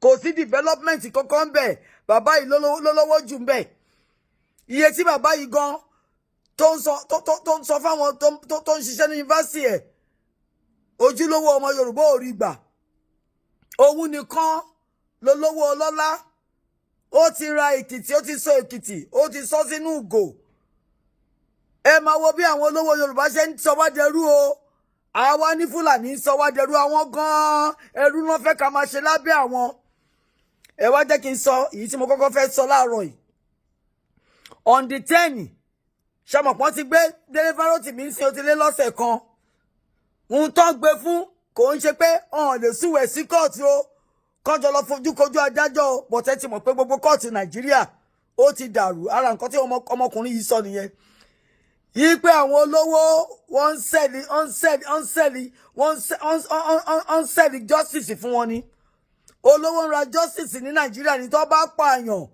Kò sí development kankan ń bẹ̀. Bàbá yìí ló lówó jù ń bẹ̀. Iye tí bàbá yìí gan tó ń sọ tó ń sọ fáwọn tó ń ṣiṣẹ́ ní yunifásitì ẹ̀, ojúlówó ọmọ Yorùbá ò rí gbà. Òun nìkan ló lówó ọlọ́lá. Ó ti ra Èkìtì, ó ti sọ Èkìtì, ó ti sọ sínú ìgò. Ẹ máa wo bí àwọn olówó Yorùbá ṣe ń sọ wá dẹrú o. Àwa ní Fúlàní ń sọ wá dẹrú, àwọn gan-an ẹrú náà fẹ́ ká máa ṣe lábẹ́ àwọn. Ẹ wá jẹ́ kí n sọ èyí tí mo kọ́kọ́ fẹ́ sọ láàárọ̀ yìí. On the 10, ṣàmọ̀pọ́n ti gbé Délé Fárótìmí ń sin, ó ti lé lọ́sẹ̀ kan. Ohun tó ń gbé fún kò ń ṣe pé ọ̀hún lè sue ẹ̀ sí kóòtù o, kọjọ lọ fojú kojú adájọ́ o. But ẹ ti mọ̀ pé gbogbo kóòtù Nàìjíríà, ó ti dàrú. Ara nǹkan tí ọmọkùnrin yìí sọ nìyẹn yìí pé àwọn olówó, wọ́n ń sell, wọ́n ń sell, wọ́n ń sell, wọ́n ń sell justice fún wọn ni. Olówó ń ra justice ní Nàìjíríà ní. Tó bá pààyàn,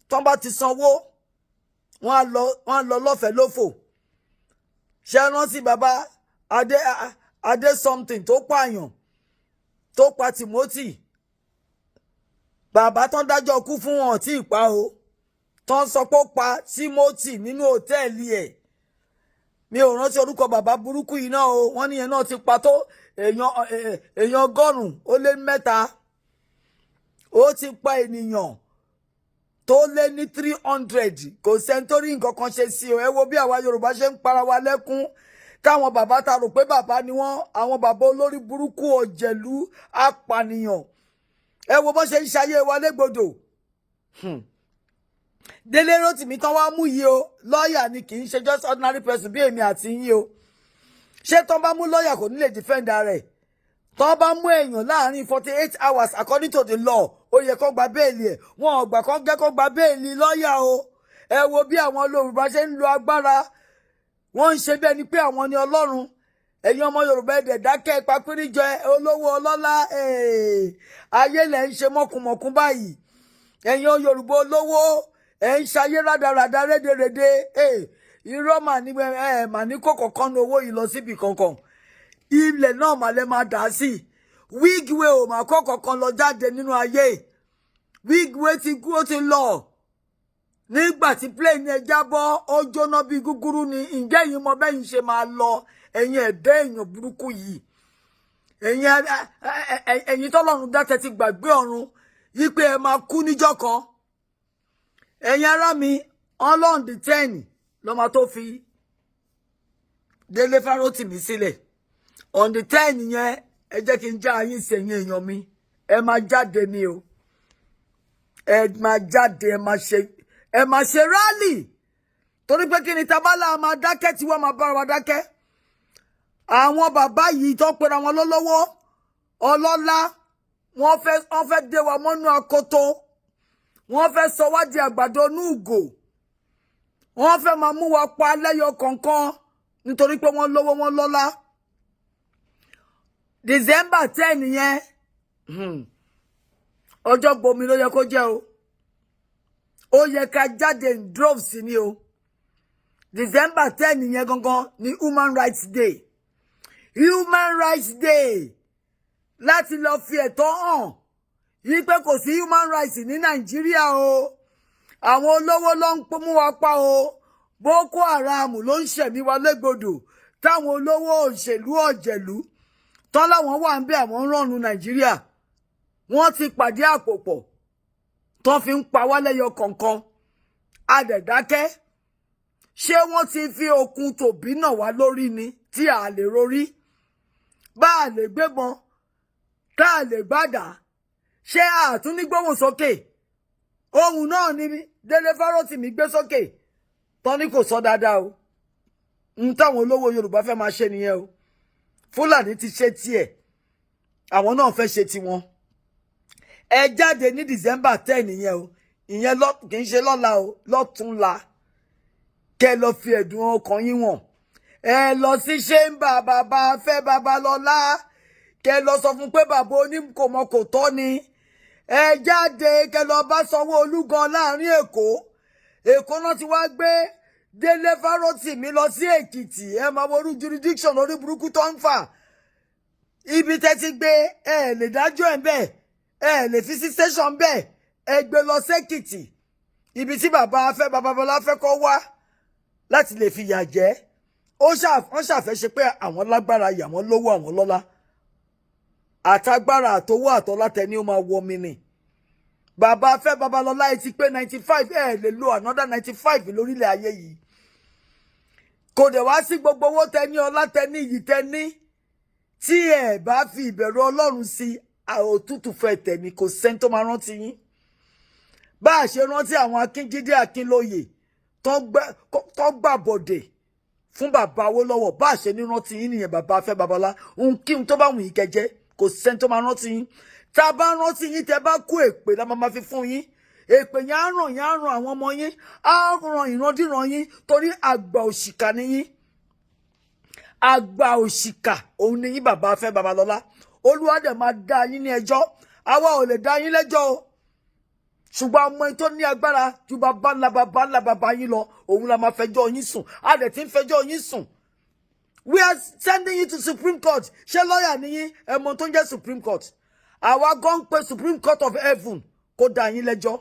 tó bá ti sanwó, wọ́n á lọ lọ́fẹ̀ẹ́ lófò. Ṣe rántí bàbá Adé Adé something tó pààyàn, tó pa Timothy? Bàbá tó ń dájọ́ kú fún wọn tí ì pa o, tó ń sọ pé ó pa Timothy nínú hòtẹ́ẹ̀lì ẹ̀. Mi ò rántí orúkọ bàbá burúkú yìí náà o. Wọ́n níyẹn náà ti pa tó èèyàn 183. Ó ti pa ènìyàn tó lé ní 300. Kò sẹ́ni tó rí nǹkan kan ṣe sí o. Ẹ wo bí àwa Yorùbá ṣe ń para wa lẹ́kún, táwọn bàbá ta rò pé bàbá ni wọ́n, àwọn bàbá olórí burúkú, ọ̀jẹ̀lú, apànìyàn. Ẹ wo bó ṣe ń ṣayé wa légbodò. Délé Rótìmí tán wá mú yìí o, lọ́ọ̀yà ni, kì í ṣe just ordinary person bí èmi àti yín o. Ṣé tán bá mú lọ́ọ̀yà, kò ní lè defend rẹ̀? Tán bá mú èèyàn láàrin 48 hours, according to the law, ó yẹ kó gba bail ẹ̀. Wọn ò gbà kó gẹ́ kó gba bail lọ́ọ̀yà o. Ẹ wo bí àwọn Yorùbá ṣe ń lo agbára. Wọ́n ń ṣe bí ẹni pé àwọn ni Ọlọ́run. Ẹ̀yin ọmọ Yorùbá, ẹ̀dẹ̀ dákẹ́ papíríjọ. Olówó ọlọ́lá ayé lẹ̀ ń ṣe mọ̀kùmọ̀kùn báyìí. Ẹ̀yin Yorùbá olówó, ẹ̀ ń ṣayé rádaràda, rédèrèdè. Irọ́ mà ní ẹ̀ mà ní kókò kan ní owó yìí lọ síbi kankan. Ilẹ̀ náà mà lẹ́ máa dà sí. Wigwe ò mà kọ́kọ́ kan lọ jáde nínú ayé. Wigwe ti kú, ó ti lọ. Nígbà tí plane ẹ jábọ́, ó jóná bíi gúgúrú ni. Ǹjẹ́ yìí mọ bẹ́yìn ṣe máa lọ, ẹ̀yin ẹ̀dẹ́ èèyàn burúkú yìí, ẹ̀yin tọ́lọ́run dátẹ́ ti gbàgbé ọ̀run yí pé ẹ máa kú níjọ́ kan? Ẹ̀yin ará mi, on the 10 ló máa tó fi Délé Fárótìmí sílẹ̀. On the 10 yẹn, ẹ jẹ́ kí n já yín sí. Ẹ̀yin èèyàn mi, ẹ máa jáde ni o. Ẹ máa jáde, ẹ máa ṣe rally. Torí pé kí ni? Tabala máa dákẹ́ tí wọ́n máa bára wa dákẹ́. Àwọn bàbá yìí tó pera wọn lọ́lọ́wọ́ ọlọ́lá, wọ́n fẹ́ dé wa mọ́nú akoto, wọ́n fẹ́ sọ wá di àgbàdo inú ìgò, wọ́n fẹ́ máa mú wa pa lẹ́yọ kọ̀ọ̀kan nítorí pé wọ́n lówó, wọ́n lọ́lá. December 10 yẹn, ọjọ́ gbomi ló yẹ kó jẹ́ o. Ó yẹ ká jáde in droves ni o. December 10 yẹn gangan ni Human Rights Day. Human Rights Day láti lọ fi ẹ̀tọ́ hàn yí pé kò sí human rights ní Nàìjíríà o. Àwọn olówó ló ń mú wa pa o. Boko Haram ló ń ṣẹ̀mí wa légbodò. Táwọn olówó òṣèlú ọ̀jẹ̀lú tán láwọn wà ń bẹ, àwọn ń rọrùn Nàìjíríà, wọ́n ti pàdé àpò pọ̀ tán fi ń pa wá lẹ́yọ kọ̀ọ̀kan. Adẹ̀dákẹ́. Ṣé wọ́n ti fi okun tòbí náà wá lórí ni tí a lè rorí bá a lè gbébọn, tá a lè gbádà? Ṣé àtúní gbóhùn sókè? Ohun náà ni Délé Fárótìmí gbé sókè tán ní kò sọ dáadáa o. Ń táwọn olówó Yorùbá fẹ́ máa ṣe nìyẹn o. Fúlàní ti ṣe tiẹ̀, àwọn náà fẹ́ ṣe tiwọn. Ẹ jáde ní December 10 yẹn o. Ìyẹn kì í ṣe lọ́la o, lọ́túnla. Kẹ́ lọ fi ẹ̀dùn ọkàn yín wọ̀n. Ẹ lọ sí chamber bàbá Afẹ́ Babalọ́lá, kẹ́ lọ sọ fún pé bàbá oníkòmọ kò tọ́ ni. Ẹ jáde, kẹ́ lọ bá Sanwó-Olú gan láàrin Èkó. Èkó náà ti wá gbé Délé Fárótìmí lọ sí Èkìtì. Ẹ máa wo jurisdiction orí burúkú tó ń fà. Ibi tẹ́ ti gbé, ẹ lè dájọ́ ẹ̀ bẹ́ẹ̀. Ẹ lè fi sí station bẹ́ẹ̀. Ẹ gbé lọ sẹ́kìtì, ibi tí bàbá Afẹ́ Babalọ́lá fẹ́ kọ́ wá láti lè fi yà jẹ́. Ó wọ́n ṣàfẹ́ ṣe pé àwọn lágbára, yà wọ́n lówó, àwọn lọ́lá, àtagbára, àtowó, àtọ́lá tẹ ní ó máa wọ mi ni. Bàbá Afẹ́ Babalọ́lá, ẹ ti pé 95. Ẹ lè lo another 95 lórílẹ̀ ayé yìí. Kò dẹ̀ wá sí gbogbo owó tẹ ní, ọlá tẹ ní, iyì tẹ ní, tí ẹ bá fi ìbẹ̀rù Ọlọ́run sí, òtútù fẹ́ tẹ̀mí. Kò sẹ́ni tó máa rántí yín. Bá a ṣe rántí àwọn Akínjídé Akínlóye tó gbàbọ̀dè fún bàbá Awólọ́wọ̀, bá a ṣe ní rántí yín nìyẹn. Bàbá Afẹ́ Babalá, ohun kí n tó bá wù yín kẹjẹ, kò sẹ́ni tó máa rántí yín. Tá a bá rántí yín, tẹ́ bá kú, èpè la máa fi fún yín. Èpè yẹn á ràn yín, á ràn àwọn ọmọ yín, á ràn ìrandíran yín, torí àgbà òṣìkà ni yín. Àgbà òṣìkà òun ni yín, bàbá Afẹ́ Babalọ́lá. Olúwa dẹ̀ máa dá yín ní ẹjọ́. Àwa ò lè dá yín lẹ́jọ́ o, ṣùgbọ́n ọmọ yín tó ní agbára ju bàbá ńlá bàbá ńlá bàbá yín lọ, òun la máa fẹjọ́ yín sùn. A dẹ̀ ti ń fẹjọ́ yín sùn. We are sending you to Supreme Court. Ṣé lọ́ọ̀yà ni yín? Ẹ mọ̀ tó ń jẹ́ Supreme Court. Àwa gan ń pe Supreme Court of Heaven kó dá yín lẹ́jọ́,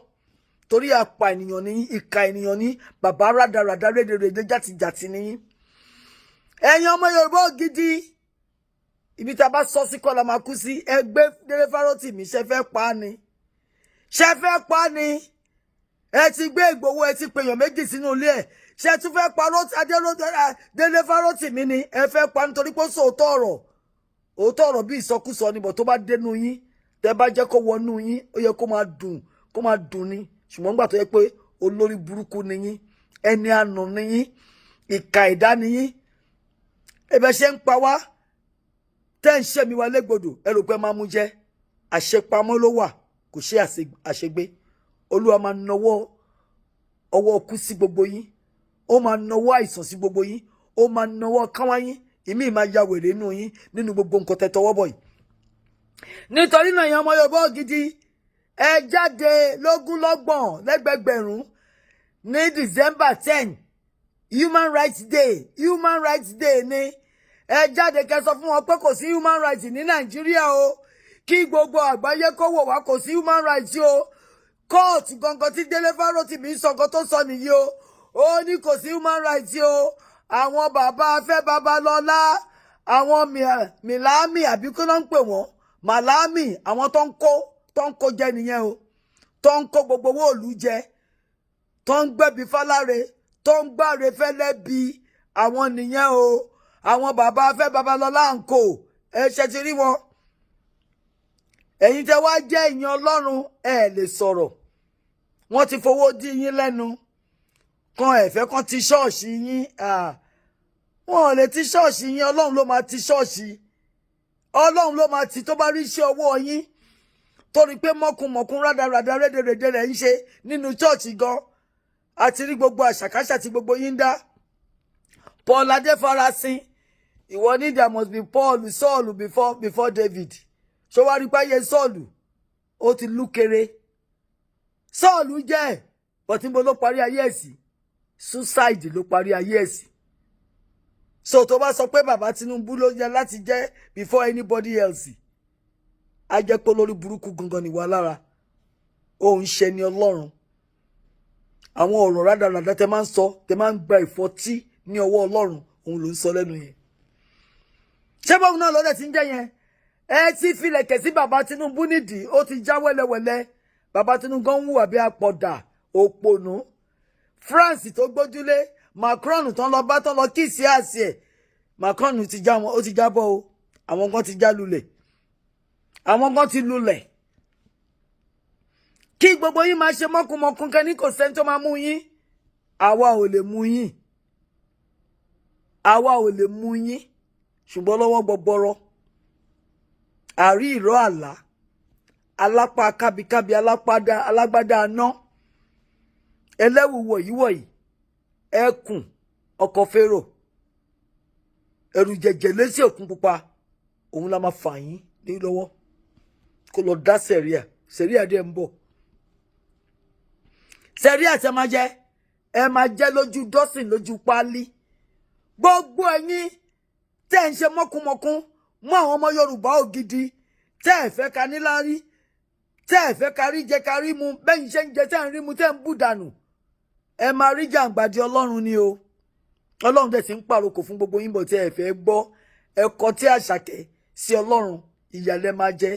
torí apà ènìyàn ní, ìka ènìyàn ní, bàbá rádaràdá, rédèrèdè, jàtìjàtì ní yín. Ẹ̀yin ọmọ Yorùbá gidi, ibi tá a bá sọ sí kọ́ la máa kú sí. Ẹgbẹ́ Délé Fárótìmí, ṣe fẹ́ pa á ni? Ṣe fẹ́ pa á ni? Ẹ ti gbé Ìgbòho, ẹ ti pèèyàn méjì sínú ilé ẹ. Ṣe tún fẹ́ pa Délé Fárótìmí ni? Ẹ fẹ́ pa nítorí pé ó sọ òótọ́ ọ̀rọ̀. Òótọ́ ọ̀rọ̀ bí ìsọkúsọ ni, bọ̀ tó bá dénú yín, tẹ́ bá jẹ́ kó wọnú yín, ó yẹ kó máa dùn, kó máa dùn ni. Ṣùgbọ́n gbà tó yẹ pé olórí burúkú ni yín, ẹni àná ni yín, ìkà ẹ̀dá ni yín, ẹbẹ ṣe ń pa wá, tẹ́ ń ṣe mi wá légbodò, ẹ rò pé máa mú jẹ́. Àṣepamọ́ ló wà, kò ṣe àṣegbé. Olúwa máa nawọ́ ọwọ́ kú sí gbogbo yín, ó máa nawọ́ àìsàn sí gbogbo yín, ó máa nawọ́ káwá yín, ìmí máa ya wèrè nínú yín, nínú gbogbo nǹkan tẹ́ tọwọ́ bọ̀ yìí. Nítorí náà, ìyẹn ọmọ Yorùbá gidi, ẹ jáde lógúnlọ́gbọ̀n lẹ́gbẹ̀gbẹ̀rún ní December 10, Human Rights Day. Human Rights Day ni. Ẹ jáde kẹ́ sọ fún wọn pé kò sí human rights ní Nàìjíríà o. Kí gbogbo àgbáyé kó wò wá, kò sí human rights o. Kóòtù gangan tí Délé Fárótìmí sọ nǹkan tó sọ nìyí o. Ó ní kò sí human rights o. Àwọn bàbá Afẹ́ Babalọ́lá, àwọn Mìlámì, àbí kí ló ń pè wọ́n, Màlámì, àwọn tó ń kó jẹ nìyẹn o, tó ń kó gbogbo owó ìlú jẹ, tó ń gbẹ̀bí fáláre, tó ń gbàre fẹ́lẹ́ bí, àwọn nìyẹn o. Àwọn bàbá Afẹ́ Babalọ́lá ń kó ẹ ṣe ti rí wọn. Ẹ̀yin tẹ́ wá jẹ́ ìyẹn Ọlọ́run, ẹ lè sọ̀rọ̀. Wọ́n ti fowó dí yín lẹ́nu kan, ẹ̀fẹ́ kan ti ṣọ́ọ̀ṣì yín. Wọn ò lè ti ṣọ́ọ̀ṣì yín. Ọlọ́run ló máa ti ṣọ́ọ̀ṣì. Ọlọ́run ló máa ti tó bá rí iṣẹ́ ọwọ́ yín, torí pé mọ́kùnmọ́kùn, rádaràda, rédèrèdè rẹ̀ ń ṣe nínú ṣọ́ọ̀ṣì gan. Àti rí gbogbo àṣàkáṣà tí gbogbo yín ń dá. Paul Adéfarasin, ìwọ ní there must be Paul, Saul before David. Ṣó wá rí páyé Saul ó ti lúkere? Saul jẹ́ bọ̀tí mo ló parí ayé ẹ̀ sí, suicide ló parí ayé ẹ̀ sí. So tó bá sọ pé bàbá Tinubu ló yẹ láti jẹ́ before anybody else, á jẹ́ pé olórí burúkú gangan ni wà lára. Òun ṣe ni Ọlọ́run. Àwọn ọ̀rọ̀ rádaràda tẹ máa ń sọ, tẹ máa ń gba ìfọ́tí ní ọwọ́ Ọlọ́run, òun ló ń sọ lẹ́nu yẹn. Ṣé bóun náà lọ́dẹ̀ tí ń jẹ́ yẹn? Ẹ ti filẹ̀kẹ̀ sí bàbá Tinubu nídìí, ó ti já wẹ́lẹ́wẹ́lẹ́. Bàbá Tinubu gan ń hùwà bí apọ̀dà òpònú. France tó gbójúlé, Macron tán lọ bá, tán lọ kiss ass ẹ̀, Macron ti já wọn, ó ti jábọ́ o. Àwọn kan ti já lulẹ̀, àwọn kan ti lulẹ̀. Kí gbogbo yín máa ṣe mọ́kùnmọ́kùn kẹ́ ní kò sẹ́ni tó máa mú yín. Àwa ò lè mú yín, àwa ò lè mú yín. Ṣùgbọ́n lọ́wọ́ gbọgbọrọ, àrí ìró àlá, alápá kábíkábí, alápádá, alágbádá aná, ẹlẹ́wù wọ̀yíwọ̀yí, ẹkùn ọkọ̀ fèrò, ẹrù jẹjẹ létí òkun pupa, òun la máa fà yín ní lọ́wọ́ kó lọ dá sẹ̀ríà. Sẹ̀ríà dẹ̀ ń bọ̀. Sẹ̀ríà tẹ máa jẹ, ẹ máa jẹ lójú dọ́sìn, lójú páálí. Gbogbo ẹ̀yin tẹ́ ń ṣe mọ́kúnmọ́kún mú àwọn ọmọ Yorùbá ògidì, tẹ́ ẹ fẹ́ ká níláárí. Tẹ́ ẹ fẹ́ kárí jẹ kárí mu, bẹ́yìn ṣe ń jẹ tẹ́ ẹ ń rí mu, tẹ́ ẹ ń bù dànù, ẹ máa rí jàǹgbàdì Ọlọ́run ni o. Ọlọ́run tẹ̀ sí ń pàrokò fún gbogbo yín bọ̀ tí ẹ fẹ́ gbọ́. Ẹ kọ tí àṣàkẹ́ sí Ọlọ́run, ìyàlẹ́ máa jẹ,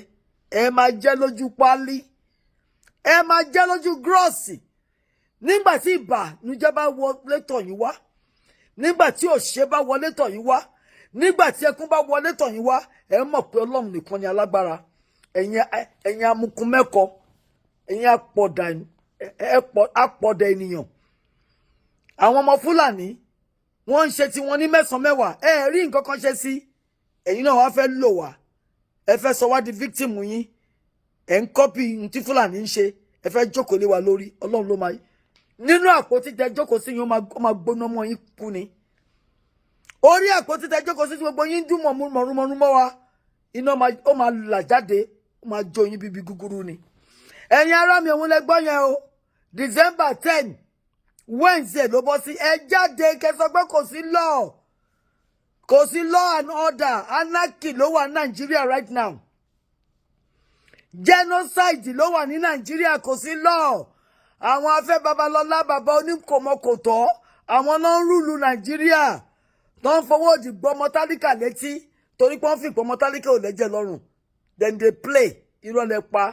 ẹ máa jẹ lójú pálí, ẹ máa jẹ lójú gírọ́ọ̀sì. Nígbà tí ìbànújẹ́ bá wọlé tọ̀ yín wá, nígbà tí òṣè bá wọlé tọ̀ yín wá, nígbà tí ẹkún bá wọlé tọ̀ yín wá, ẹ mọ̀ pé Ọlọ́run nìkan ni alágbára. Ẹ̀yin amukun mẹ́kọ, ẹ̀yin apọ̀dà ènìyàn, àwọn ọmọ Fúlàní, wọ́n ń ṣe tiwọn ní mẹ́sàn-án mẹ́wàá, ẹ rí nǹkan kan ṣe sí. Ẹ̀yin náà wá fẹ́ lò wá, ẹ fẹ́ sọ wá di victim yín. Ẹ̀ ń copy ohun tí Fúlàní ń ṣe, ẹ fẹ́ jókòó lé wa lórí. Ọlọ́run ló máa nínú àpótí tẹ jókòó sí yín, ó máa gbóná mọ́ yín kú ni. Orí àpótí tẹ jókòó sí tí gbogbo yín dún mọ̀rúnmọ̀rún mọ́ wa, iná ó máa là jáde, ó máa jó yín bíbí gúgúrú ni. Ẹ̀yin ará mi, òun lẹ gbọ́ yẹn o. December 10, Wednesday ló bọ́ sí. Ẹ jáde kẹsàn pé kò sí law, kò sí law and order. Anarchy ló wà ní Nàìjíríà right now. Genocide ló wà ní Nàìjíríà. Kò sí law. Àwọn Afẹ́ Babalọ́lá, bàbá oníkòmọkòtọ́, àwọn náà ń rule Nàìjíríà, tó ń fọwọ́ òdì gbọmọ tálíkà létí, torí pé wọ́n fi ìpọ́nmọ tálíkà ò lẹ́jẹ̀ lọ́rùn. Then they play. Irọ́ lẹ pa.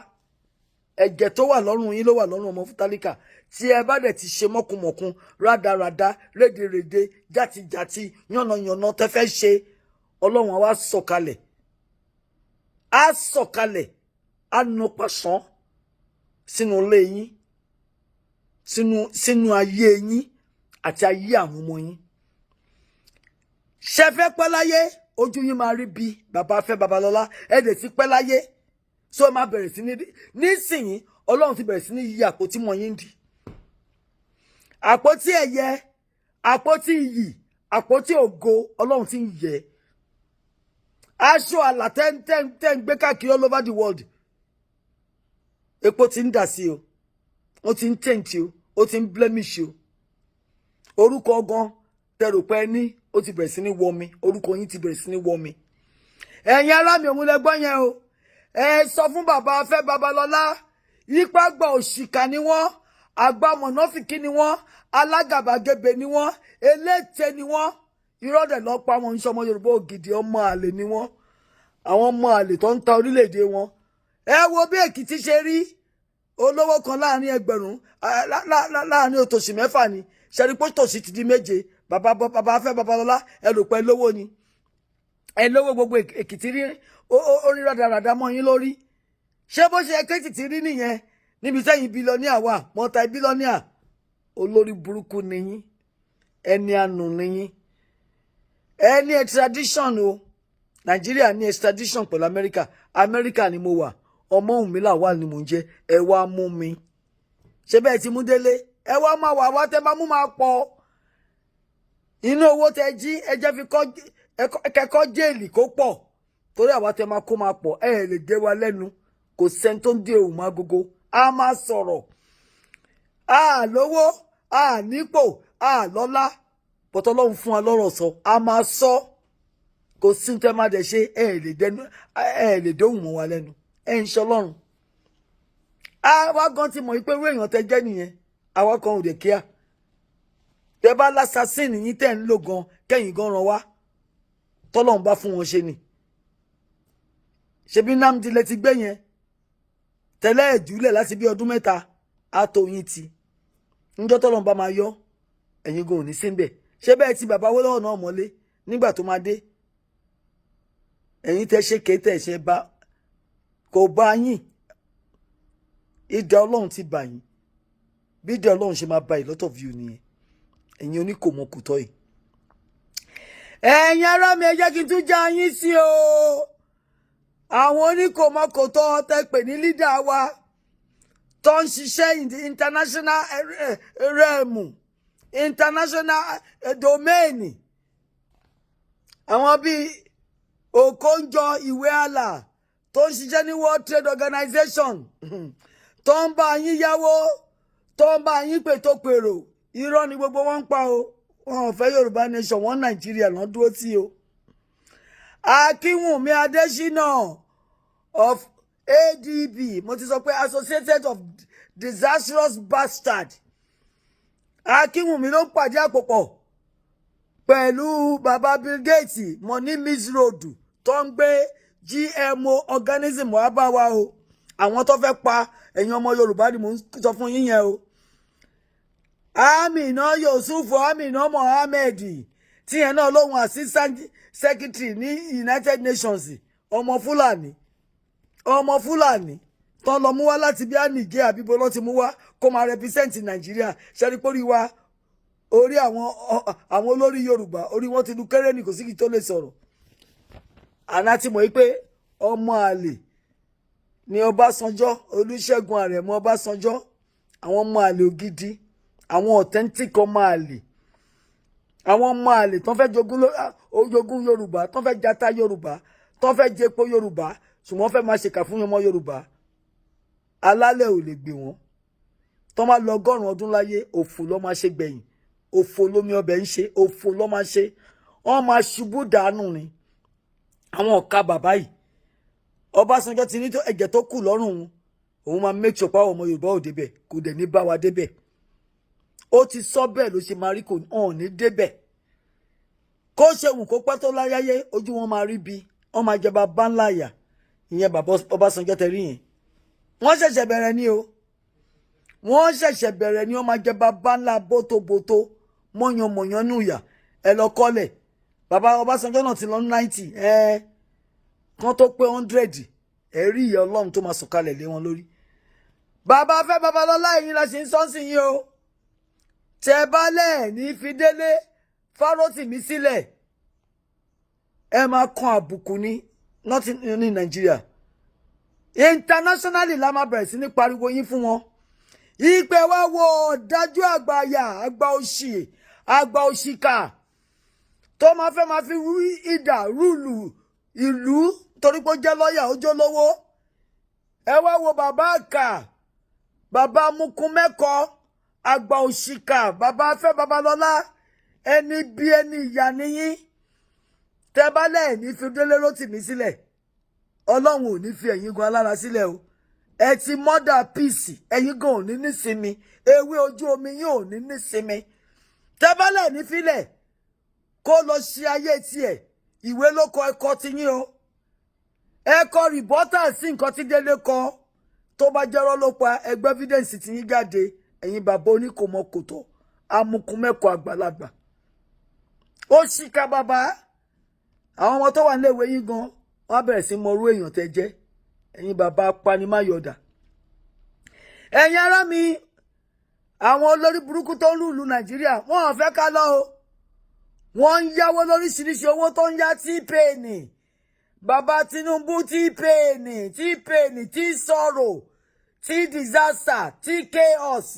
Ẹ̀jẹ̀ tó wà lọ́rùn yín ló wà lọ́rùn ọmọ tálíkà. Tí ẹ bá dẹ̀ ti ṣe mọ́kùmọ̀kùn, rádaràda, rédèrèdè, játijàti, yànnàyànnà tẹ́ fẹ́ ṣe, Ọlọ́run á wá sọ̀kalẹ̀, á sọ̀kalẹ̀, á nu pàṣán sínú ilé yín, sínú ayé yín àti ayé àwọn ọmọ yín. Ṣe fẹ́ pẹ́ láyé, ojú yín máa rí bí bàbá Afẹ́ Babalọ́lá. Ẹ dẹ̀ ti pẹ́ láyé, so máa bẹ̀rẹ̀ sí ní nísìnyí. Ọlọ́run ti bẹ̀rẹ̀ sí ní yí àpótí mọ́ yín dì, àpótí ẹ̀yẹ, àpótí iyì, àpótí ògo. Ọlọ́run ti ń yẹ aṣọ àlà tẹ́ ń gbé káàkiri all over the world. Epo ti ń dà sí o, ó ti ń tẹ̀ǹtì o, ó ti ń blemish o. Orúkọ gan tẹrù pé ní ó ti bẹ̀rẹ̀ sí ní wọmi, orúkọ yín ti bẹ̀rẹ̀ sí ní wọmi. Ẹ̀yin ará mi, òun lẹ gbọ́ yẹn o. Ẹ sọ fún bàbá Afẹ́ Babalọ́lá yípa gbọ́, òṣìkà ni wọ́n, àgbà mọ̀nàfìkì ni wọ́n, alágàbàgebè ni wọ́n, eléte ni wọ́n. Irọ́ dẹ̀ lọ́ pa wọn. Ń sọmọ Yorùbá ògidì, ọmọ àlè ni wọ́n, àwọn ọmọ àlè tó ń ta orílẹ̀-èdè wọn. Ẹ wo bí Èkìtì ṣe rí, olówó kan láàrin ẹgbẹ̀rún, láàrin òtòṣì mẹ́fà ni ṣẹ́rí tòṣì ti di méje. Bàbá Afẹ́ Babalọ́lá, ẹ rò pé lówó ni, ẹ lówó. Gbogbo Èkìtì rí orí rádaràdà mọ́ yín lórí. Ṣé bó ṣe Èkìtì rí nìyẹn níbi sẹ́yìn billionaire wà, multi billionaire? Olórí burúkú nìyín, ẹni àánú nìyín. Ẹ ní extradition o. Nàìjíríà ní extradition pẹ̀lú Amẹ́ríkà. Amẹ́ríkà ni mo wà. Ọmọ Ọ̀húnmílà wà ní mò ń jẹ́. Ẹ wá mú mi. Ṣé bẹ́ẹ̀ ti mú délé? Ẹ wá máa wà wá, tẹ máa mú máa pọ̀. Inú owó tẹ jí, ẹ jẹ́ fi kẹ́kọ́ jail kó pọ̀, torí àwa tẹ máa kó máa pọ̀. Ẹ lè dé wa lẹ́nu. Kò sẹ́ni tó ń dé òun máa gógó. A máa sọ̀rọ̀. A lówó, a nípò, a lọ́lá, bọ́tọ́ Ọlọ́run fún wa lọ́rọ̀ sọ. A máa sọ. Kò sí tẹ́ máa dẹ̀ ṣe. Ẹ lè dẹnu, ẹ lè dóhùn mọ́ wa lẹ́nu. Ẹ ń ṣe Ọlọ́run. Àwa gan ti mọ̀ pé irú èèyàn tẹ jẹ́ nìyẹn. Àwa kan ò dé kíá. Tẹ bá l'assassin yín tẹ̀ ń lò gan, kẹ́yìn gan ran wá tọ́lọ́run bá fún wọn ṣe ni. Ṣebí Nnamdi lẹ ti gbé yẹn tẹ́lẹ̀ ẹ̀júlẹ̀ láti bí ọdún 3, á tó yín ti níjọ́ tọ́lọ́run bá máa yọ ẹ̀yin gan ò ní síbẹ̀. Ṣé bẹ́ẹ̀ tí bàbá Awólọ́wọ̀ náà mọ́lé nígbà tó máa dé, ẹ̀yin tẹ́ ṣe kéétẹ̀ ṣe bá kò bá yín. Idà Ọlọ́run ti bà yín. Bí idà Ọlọ́run ṣe máa ba a lot of you nìyẹn, ẹ̀yin oníkòmọkùtọ́ yìí. Ẹ̀yin ará mi, ẹ jẹ́ kí n tún já yín sí o. Àwọn oníkòmọkòtọ́ tẹ́ pè ní leader wa, tó ń ṣiṣẹ́ in the international realm, international domain, àwọn bíi Okonjo Iweala tó ń ṣiṣẹ́ ní World Trade Organization, tó ń bá yín yáwó, tó ń bá yín pètò pèrò, irọ́ ni gbogbo wọn ń pa o. Wọn ò fẹ́ Yorùbá nation, wọn Nàìjíríà lọ́n dúró sí o. Akínwùmí Adésínà of ADB, mo ti sọ pé Associated of Disastrous Bastard. Akínwùmí ló ń pàdé àpòpọ̀ pẹ̀lú baba Bill Gates, Money Miss Road, tó ń gbé GMO organism wá bá wa o. Àwọn tó fẹ́ pa ẹ̀yin ọmọ Yorùbá ni mò ń sọ fún yín yẹn o. Amina Yusuf, Amina Mohammed, tíyẹn náà lóhun assistant secretary ní United Nations, ọmọ Fúlàní, ọmọ Fúlàní tán lọ mú wá láti bí ànìjẹ́ àbíbo lọ́ ti mú wá kó máa represent Nàìjíríà. Ṣẹ́rípórí wa, orí àwọn olórí Yorùbá, orí wọn ti lu kéré ní, kò sí kí tó lè sọ̀rọ̀. Àná ti mọ̀ pé ọmọ àlè ni Ọbásanjọ́, Olúṣẹ́gun Àrẹ̀mú Ọbásanjọ́. Àwọn ọmọ àlè ògidì, àwọn authentic ọmọ àlè, àwọn ọmọ àlè tó fẹ́ jogún Yorùbá, tó fẹ́ jata Yorùbá, tó fẹ́ jẹpo Yorùbá, ṣùgbọ́n fẹ́ máa ṣèkà fún ọmọ Yorùbá. Alálẹ̀ ò lè gbé wọn. Tó máa lọ 100 ọdún láyé, òfò ló máa ṣe gbẹ̀yìn. Òfò lómi ọbẹ̀ ń ṣe, òfò ló máa ṣe, wọ́n máa ṣubú dànù ni. Àwọn ọ̀ka bàbá yìí, Ọbásanjọ́ ti ní ẹ̀jẹ̀ tó kù lọ́rùn òun, òun máa make sure pé àwọn ọmọ Yorùbá ò débẹ̀, kò dẹ̀ ní bá wa débẹ̀. Ó ti sọ bẹ́ẹ̀ ló ṣe máa rí, kò hàn ní débẹ̀. Kó ṣe wù kó pẹ́ tó láyáyé, ojú wọn máa rí bí wọ́n máa jẹba bá ńlá yà. Ìyẹn bàbá Ọbásanjọ́ tẹ rí yẹn, wọ́n ṣẹ̀ṣẹ̀ bẹ̀rẹ̀ ni o, wọ́n ṣẹ̀ṣẹ̀ bẹ̀rẹ̀ ni. Wọ́n máa jẹba bá ńlá bótóbótó, mọ̀yánmọ̀yán nùyà. Ẹ lọ kọ́lẹ̀, bàbá Ọbásanjọ́ náà ti lọ 90 ẹ kán tó pé 100, ẹ rí ìyà Ọlọ́run tó máa sọ̀kalẹ̀ lé wọn lórí. Bàbá fẹ́ Babalọ́lá, ẹ̀yin la ṣe ń sọ́nsìn yín o. Tẹ bá lẹ̀ ní fi Délé Fárótìmí sílẹ̀, ẹ máa kan àbùkù ní not ní Nàìjíríà, internationally la máa bẹ̀rẹ̀ sí ní pariwo yín fún wọn. Ìpè wá wo ọ̀dájú àgbàyà, àgbà òṣì, àgbà òṣìkà tó máa fẹ́ máa fi ìdà rule ìlú torí pé ó jẹ́ lọ́ọ̀yà, ó jó lówó. Ẹ wá wo bàbá àkà, bàbá mukunmẹ́kọ, àgbà òṣìkà, bàbá Afẹ́ Babalọ́lá, ẹni bí ẹni ìyá níyín. Tẹ́ bá lẹ̀ ní fi Délé Rótìmí sílẹ̀, Ọlọ́run ò ní fi ẹ̀yin gan alára sílẹ̀ o. Ẹ ti murder peace, ẹ̀yin gan ò ní nísinmi, ewé ojú omi yín ò ní nísinmi. Tẹ́ bá lẹ̀ ní filẹ̀ kó lọ ṣe ayé tiẹ̀, ìwé ló kọ, ẹ̀kọ́ ti yín o. Ẹ kọ rebuttal sí nǹkan tí Délé kọ. Tó bá jẹ́rọ́ ló pa, ẹgbẹ́ evidence tí yín jáde. Ẹ̀yin bàbá oníkòmọkòtò, amukumẹ́kọ̀ àgbàlagbà, ó ṣìkà bàbá. Àwọn ọmọ tó wà níléèwé yín gan, wọ́n á bẹ̀rẹ̀ sí mọ orú èèyàn tẹ́ jẹ́. Ẹ̀yin bàbá apanimáyọ̀dà. Ẹ̀yin ará mi, àwọn olórí burúkú tó ń rule Nàìjíríà, wọ́n ò fẹ́ ká lọ o. Wọ́n ń yáwó lóríṣiríṣi, owó tó ń yá tí pain bàbá Tinubu, tí pain, tí pain, tí sorrow, tí disaster, tí chaos,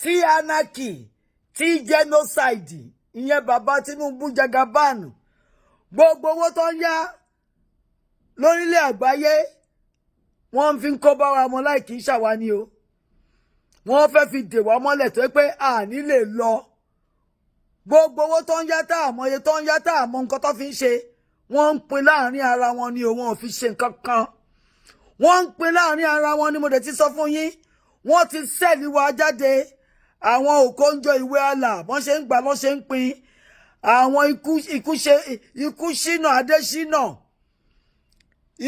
tí anarchy, tí genocide. Ìyẹn bàbá Tinubu Jagaban, gbogbo owó tó ń yá lórílẹ̀ àgbáyé, wọ́n fi ń kó bá wa mọ́ láì kì í ṣàwa ni o. Wọ́n fẹ́ fi dè wá mọ́lẹ̀ tó pé àní lè lọ. Gbogbo owó tó ń yá, tá àmọ́ iye tó ń yá, tá àmọ́ nǹkan tó fi ń ṣe, wọ́n ń pín láàrin ara wọn ni o. Wọn ò fi ṣe nǹkan kan, wọ́n ń pín láàrin ara wọn ni. Mo dẹ̀ ti sọ fún yín, wọ́n ti sell wa jáde. Àwọn Òkóńjọ ìwé àlà, wọ́n ṣe ń gbà, wọ́n ṣe ń pín. Àwọn ikú, ikú ṣe ikú ṣínà Adéṣínà,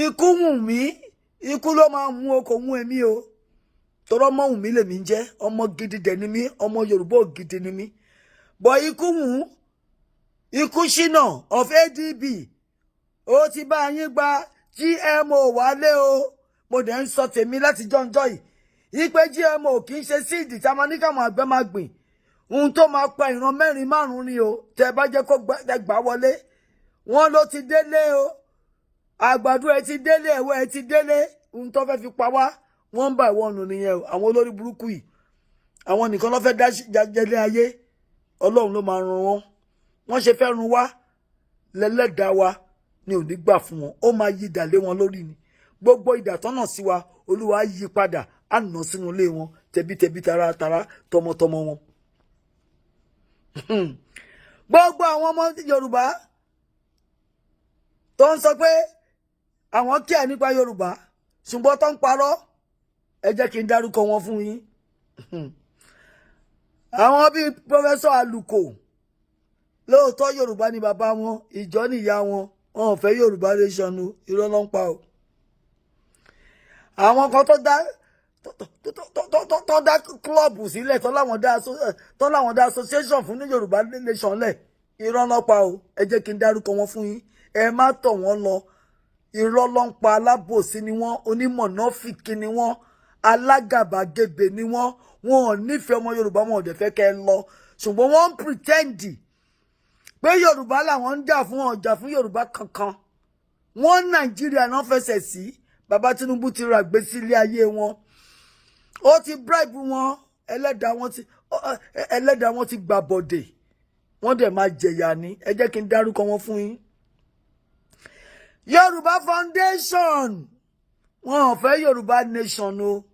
ikú wù mí, ikú ló máa mú o, kò mú èmi o, tọrọ ọmọ wù mí lèmi ń jẹ́. Ọmọ gidi dẹ̀ ni mí, ọmọ Yorùbá gidi ni mí. Bọ̀ ikú wù, ikú ṣínà of ADB, ó ti bá yín gba GMO wálé o. Mo dẹ̀ ń sọ tèmi láti jọ́njọ́ yìí ipe GMO kì í ṣe seed tí a máa ní káwọn àgbẹ̀ máa gbìn. Ohun tó máa pa ìran mẹ́rin márùn-ún ni o. Tẹ́ bá jẹ́ kó gbà wọlé, wọ́n ló ti délé o. Àgbàdo ẹ ti délé, ẹ̀wọ̀ ẹ ti délé. Ohun tó fẹ́ fi pa wá, wọ́n ń bá ìwọ nù nìyẹn o. Àwọn olórí burúkú yìí, àwọn nìkan ló fẹ́ dá jẹlé ayé. Ọlọ́run ló máa run wọn. Wọ́n ṣe fẹ́ run wá lẹ́lẹ́dàá wa ni ò ní gbà fún wọn. Ó máa yí ìdà lé wọn lórí ni. Gbogbo ìdà tọ́nà sí wa, Olúwa yí padà, á nà sínú ilé wọn, tẹbítẹbí, taratara, tọmọtọmọ wọn. Gbogbo àwọn ọmọ Yorùbá tó ń sọ pé àwọn kíá nípa Yorùbá. Ṣùgbọ́n tó ń parọ́, ẹ jẹ́ kí n dárúkọ wọn fún yín. Àwọn bíi Professor Aluko, lóòótọ́ Yorùbá ni bàbá wọn, ìjọ ni ìyá wọn, wọn ò fẹ́ Yorùbá nation o, irọ́ ló ń pa o. Àwọn kan tó dá club sílẹ̀, tó láwọn dá association fún ní Yorùbá nation lẹ̀, irọ́ ló pa o. Ẹ jẹ́ kí n dárúkọ wọn fún yín, ẹ má tọ̀ wọ́n lọ. Irọ́ ló ń pa, alábòsí ni wọ́n, onímọ̀nàfìkì ni wọ́n, alágàbàgebè ni wọ́n. Wọn ò nífẹ̀ẹ́ ọmọ Yorùbá, wọn ò dẹ̀ fẹ́ kẹ́ ẹ lọ, ṣùgbọ́n wọ́n ń pretend pé Yorùbá làwọn ń jà fún. Ọjà fún Yorùbá kankan wọ́n, Nàìjíríà náà fẹsẹ̀ sí. Bàbá Tinubu ti ra gbèsè ilé ayé wọn, ó ti bribe wọn, ẹlẹ́dàá wọn ti gbà bọ̀dẹ̀, wọ́n dẹ̀ máa jẹ̀yà ní. Ẹ jẹ́ kí n dárúkọ wọn fún yín. Yorùbá Foundation, wọn ò fẹ́ Yorùbá nation o.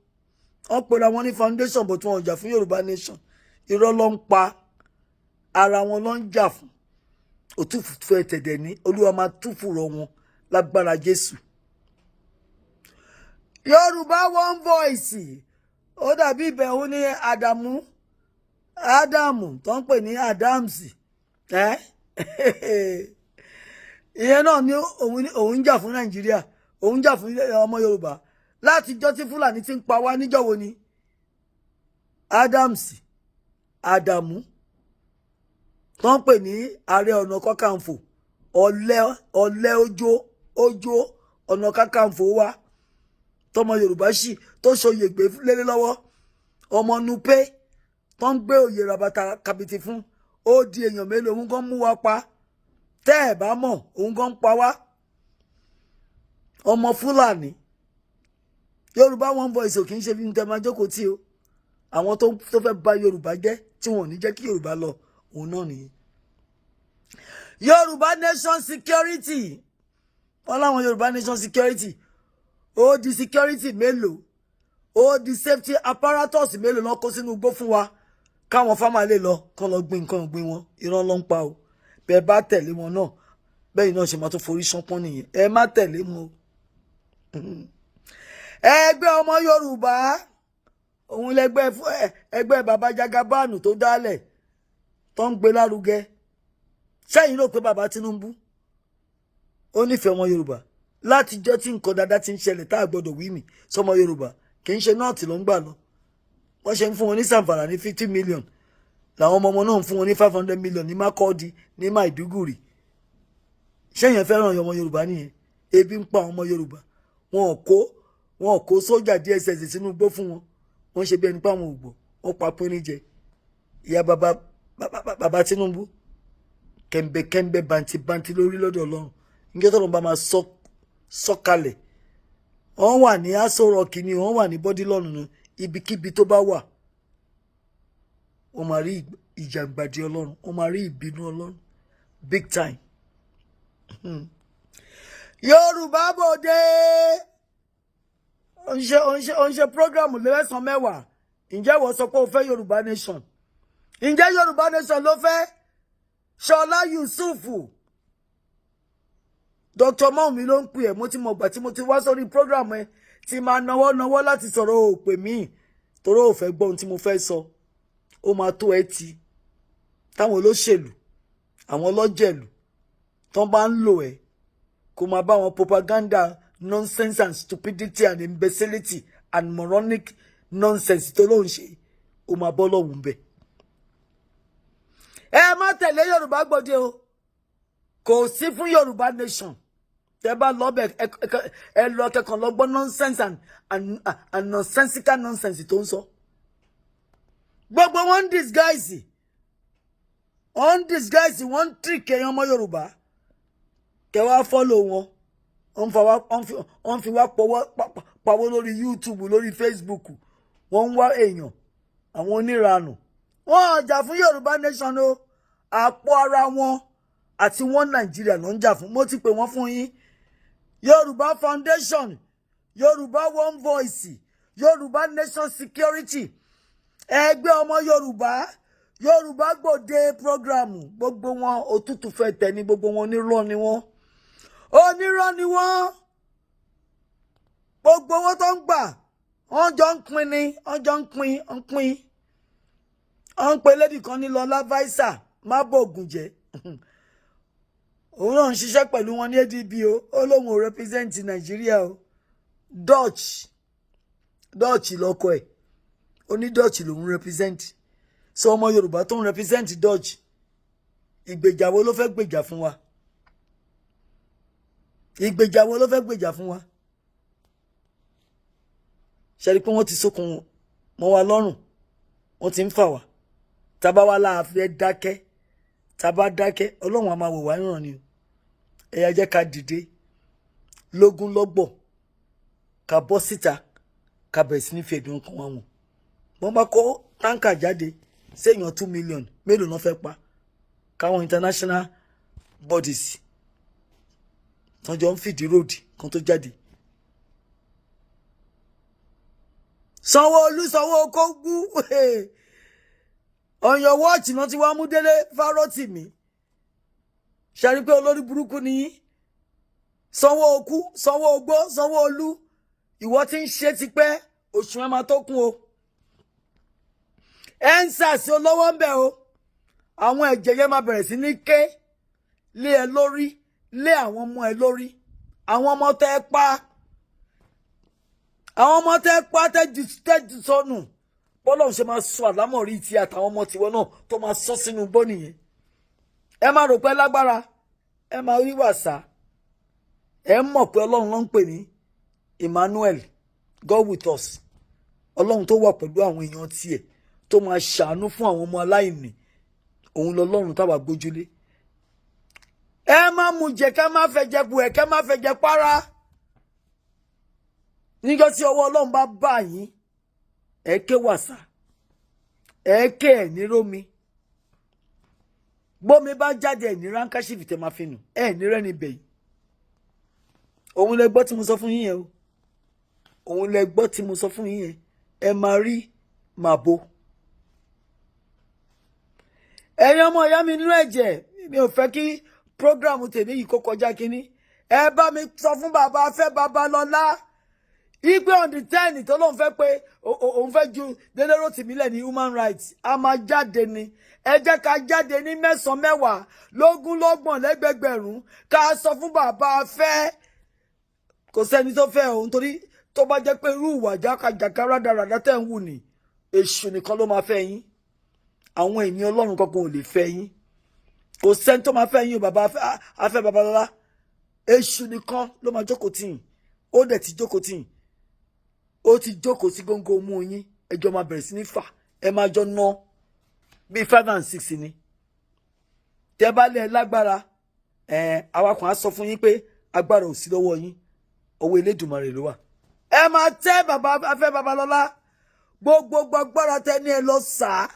Wọ́n pera wọn ní foundation, but wọn ò jà fún Yorùbá nation. Irọ́ ló ń pa, ara wọn ló ń jà fún. Òtúfù ẹ̀tẹ̀dẹ̀ ní Olúwa máa túfù rọ wọn lágbára Jésù. Yorùbá One Voice, ó dàbí ìbẹ̀wò ní Àdàmú Ádámù tó ń pè ní Adams ẹ́. Ìyẹn náà ní òun ń jà fún Nàìjíríà, òun ń jà fún ọmọ Yorùbá látijọ́ tí Fúlàní ti ń pa wá. Níjọ́ wo ni Adams Àdàmú tó ń pè ní Ààrẹ Ọ̀nà Kakanfò, ọ̀lẹ ọ̀lẹ ojo ojo ọ̀nà kakanfò wa, tọmọ Yorùbá sì tó ṣòye gbé lélẹ̀ lọ́wọ́, ọmọ Nupe tó ń gbé òye rabata kàbìtì fún, ó di èèyàn mélòó? Òun gan mú wa pa, tẹ́ ẹ̀ bá mọ̀, òun gan ń pa wá, ọmọ Fúlàní. Yorùbá One Voice ò kì í ṣe bí n tẹ́ máa jókòó tí o. Àwọn tó fẹ́ bà Yorùbá jẹ́, tí wọn ò ní jẹ́ kí Yorùbá lọ, òun náà nìyẹn. Yorùbá Nation Security, wọn láwọn Yorùbá Nation Security. Ó di security mélòó? Ó di safety apparatus mélòó lọ kó sínú igbó fún wa káwọn farmer lè lọ kọ́ lọ gbin nǹkan ọ̀gbìn wọn? Irọ́ ló ń pa o. Bẹ́ẹ̀ bá tẹ̀lé wọn náà, bẹ́ẹ̀ náà ṣe máa tún forí ṣánpọ́n nìyẹn. Ẹ má tẹ̀lé wọn o. Ẹgbẹ́ ọmọ Yorùbá, òun lẹgbẹ́ ẹgbẹ́ bàbá Jagabáànù tó dálẹ̀, tó ń gbé lárugẹ. Sẹ́yìn rò pé bàbá Tinubu ó nífẹ̀ẹ́ ọmọ Yorùbá? Látijọ́ tí nǹkan dáadáa ti ń ṣẹlẹ̀ tá a gbọ́dọ̀ wí mi sọmọ Yorùbá, kì í ṣe North ló ń gbà lọ. Wọ́n ṣe ń fún wọn ní Zamfara ní 50 million, làwọn ọmọ ọmọ náà ń fún wọn ní 500 million ní Makurdi, ní Maiduguri. Ṣẹ́yìn fẹ́ràn ọmọ Yorùbá nìyẹn? Ebi ń pa àwọn ọmọ Yorùbá. Wọn ò kó sójà DSS sínú igbó fún wọn. Wọ́n ṣe bí ẹni pé àwọn ò gbọ́. Wọ́n pa pínrín jẹ ìyá bàbá bàbá Tinubu, kẹ̀mbẹ̀kẹ̀mbẹ̀ bàǹtìbàǹtì lórí lọ́dọ̀ Ọlọ́run. Níjọ́ tọ́lọ́run bá máa sọ̀kalẹ̀, wọ́n wà ní Aso Rock ni, wọ́n wà ní Bourdillon ní ibikíbi tó bá wà, wọ́n máa rí ìjàngbàdì Ọlọ́run, wọ́n máa rí ìbínú Ọlọ́run big time. Yorùbá Bòde, ó ń ṣe program lẹ́sàn-án mẹ́wàá. Ǹjẹ́ wọ́n sọ pé o fẹ́ Yorùbá nation? Ǹjẹ́ Yorùbá nation ló fẹ́? Ṣọlá Yusufu, Dr. Mọ́ọ̀mí ló ń pè ẹ́. Mo ti mọ̀ gbà tí mo ti wá sórí program ẹ tí máa nawọ́ nawọ́ láti sọ̀rọ̀, ò pè mí torí ò fẹ́ gbọ́ ohun tí mo fẹ́ sọ. Ó máa tó ẹ ti táwọn olóṣèlú, àwọn ọlọ́jẹ̀lú tó bá ń lò ẹ́ kó máa bá wọn propaganda nonsense and stupidity and imbecility and moronic nonsense tó lóun ṣe, ó máa bọ́ lọ́hùn bẹ́ẹ̀. Ẹ má tẹ̀lé Yorùbá Gbòde o, kò sí fún Yorùbá nation. Tẹ bá lọ bẹ, ẹ lọ kẹkàn lọ gbọ́ nonsense and nonsensical nonsense tó ń sọ. Gbogbo wọn ń disguise, wọn ń disguise, wọn ń trick ẹ̀yàn ọmọ Yorùbá kẹ wá follow wọn. Wọ́n fi wá pawó lórí YouTube, lórí Facebook. Wọ́n ń wá èèyàn, àwọn oníranù. Wọ́n ò jà fún Yorùbá nation o, àpò ara wọn àti wọn Nàìjíríà ló ń jà fún. Mo ti pè wọ́n fún yín: Yorùbá Foundation, Yorùbá One Voice, Yorùbá Nation Security, ẹgbẹ́ ọmọ Yorùbá, Yorùbá Gbòde program. Gbogbo wọn òtútù fẹ́ tẹ̀ ní gbogbo wọn. Onírọ́ ni wọ́n, onírọ́ ni wọ́n. Gbogbo owó tó ń gbà, wọ́n jọ ń pín ni, wọ́n jọ ń pín, ń pín. Wọ́n ń pe lady kan ní Lọlá Vaisa má bògùn jẹ́. Òun náà ń ṣiṣẹ́ pẹ̀lú wọn ní ADB o. Ó lóun ò represent Nàìjíríà o. Dutch, Dutch lọ́kọ ẹ̀. Ó ní Dutch lòun represent. So ọmọ Yorùbá tó ń represent Dutch, ìgbèjà wo ló fẹ́ gbèjà fún wa? Ìgbèjà wo ló fẹ́ gbèjà fún wa? Ṣe rí pé wọ́n ti sókun mọ́ wa lọ́rùn, wọ́n ti ń fà wá. Tábà wá láàfin dákẹ́, tábà dákẹ́, Ọlọ́run á máa wò wá níran ni o. Ẹ̀yà jẹ́ ká dìde lógún lọ́gbọ̀n, ká bọ́ síta, ká bẹ̀rẹ̀ sí ní fi ẹ̀dùn ọkàn wa wọ̀n. Wọ́n bá kó tanker jáde séèyàn 2 million, mélòó náà fẹ́ pa? Káwọn international bodies tán jọ ń fìdí ròdì kan tó jáde. Sanwó-Olú, Sanwó-Kógú, on your watch náà tí wàá mú Délé Fárótìmí. Ṣe pé olórí burúkú ni yín? Sanwó-Okú, Sanwó-Ogbó, Sanwó-Olú, ìwọ tí ń ṣe tipẹ́, oṣù ẹ̀ máa tó kún o. EndSARS olówó ń bẹ o. Àwọn ẹ̀jẹ̀ yẹn máa bẹ̀rẹ̀ sí ní ké lé ẹ lórí, lé àwọn ọmọ ẹ lórí, àwọn ọmọ tẹ́ ẹ pa, àwọn ọmọ tẹ́ ẹ pa, tẹ́jú sọnù. Bọ́lọ́run ṣe máa sọ àlámọ̀rí ti àtàwọn ọmọ tiwọn náà tó máa sọ sínú bọ́ nìyẹn. Ẹ máa rò pé lágbára, ẹ máa rí wàsá. Ẹ mọ̀ pé Ọlọ́run ló ń pè ní Emmanuel, God with us, Ọlọ́run tó wà pẹ̀lú àwọn èèyàn tiẹ̀, tó máa ṣàánú fún àwọn ọmọ aláìní. Òun lọ́lọ́run táwa gbójúlé. Ẹ má mú jẹ, ká má fẹ́ jẹ bu ẹ, ká má fẹ́ jẹ para. Níjọ́ tí ọwọ́ Ọlọ́run bá bá yín, ẹ ké wàsà, ẹ ké. Ẹ ní rómi. Bómi bá jáde, ẹ ní handkerchief tẹ máa fi nù. Ẹ ní rẹ́ni bẹ̀yìn. Òun lẹ gbọ́ tí mo sọ fún yín yẹn o. Òun lẹ gbọ́ tí mo sọ fún yín yẹn. Ẹ máa rí màbo. Ẹ̀yin ọmọ ìyá mi nínú ẹ̀jẹ̀, mi ò fẹ́ kí program tèmi yìí kó kọjá kínní. Ẹ bá mi sọ fún bàbá Afẹ́ Babalọ́lá igbe on the 10 tó lóun fẹ́ pé òun fẹ́ ju Délé Rótìmí lẹ̀ ní human rights, a máa jáde ni. Ẹ jẹ́ ká jáde ní mẹ́sàn-án, mẹ́wàá, lógún, lọ́gbọ̀n, lẹ́gbẹ̀gbẹ̀rún, ká sọ fún bàbá Afẹ́. Kò sẹ́ni tó fẹ́ òun, torí tó bá jẹ́ pé irú ìwà jákàjàká rádaràdá tẹ̀ ń wù ní, èṣù nìkan ló máa fẹ́ yín. Àwọn ènìyàn Ọlọ́run kankan ò lè fẹ́ yín. Kò sẹ́ni tó máa fẹ́ yín o. Bàbá Afẹ́ Babalọ́lá, èṣù nìkan ló máa jókòó tì yín. Ó dẹ̀ ti jókòó tì yín, ó ti jókòó sí góńgó mú yín. Ẹjọ́ máa bẹ̀rẹ̀ sí ní fà, ẹ máa jọ ná bíi five and six ni. Tẹ́ bá lẹ̀ lágbára, ẹ awakọ̀ á sọ fún yín pé agbára ò sí lọ́wọ́ yín, ọwọ́ Elédùmarè ló wà. Ẹ máa tẹ́ bàbá Afẹ́ Babalọ́lá, gbogbo agbára tẹ́ ní, ẹ lọ sàá,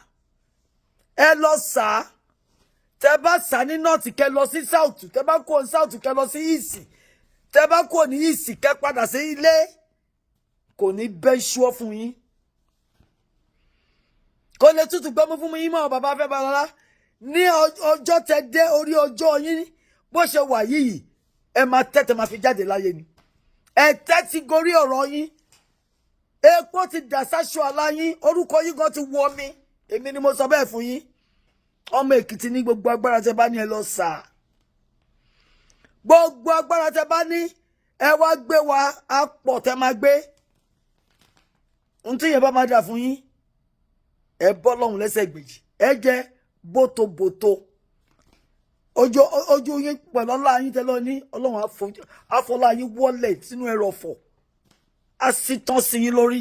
ẹ lọ sàá. Tẹ́ bá sà ní north, kẹ́ lọ sí south. Tẹ́ bá kúrò ní south, kẹ́ lọ sí east. Tẹ́ bá kúrò ní east, kẹ́ padà sí ilé. Kò ní bẹ́ ṣúọ́ fún yín, kò lè tútù gbọ́mú fún yín mọ́. Bàbá Afẹ́ Babalọ́lá, ní ọjọ́ tẹ́ dé orí ọjọ́ yín bó ṣe wà yìí, ẹ máa tẹ́tẹ́ máa fi jáde láyé ni. Ẹ̀tẹ́ ti gorí ọ̀rọ̀ yín, epo ti dà sáṣọ àlá yín, orúkọ yín gan ti wọ mi. Èmi ni mo sọ bẹ́ẹ̀ fún yín. Ọmọ Èkìtì, ní gbogbo agbára tẹ́ bá ní, ẹ lọ sà. Gbogbo agbára tẹ́ bá ní, ẹ wá gbé wa, á pọ̀ tẹ́ máa gbé. Ohun tí yẹn bá máa dà fún yín, ẹ bọ́ lọ́hùn lẹ́sẹ̀ gbèjì, ẹ jẹ́ bótobòto ojú ojú yín pẹ̀lú ọlá yín tẹ́lọ́ ní. Ọlọ́run àfọlá yín wọlé sínú ẹrọ̀fọ̀, á sì tán sí yín lórí.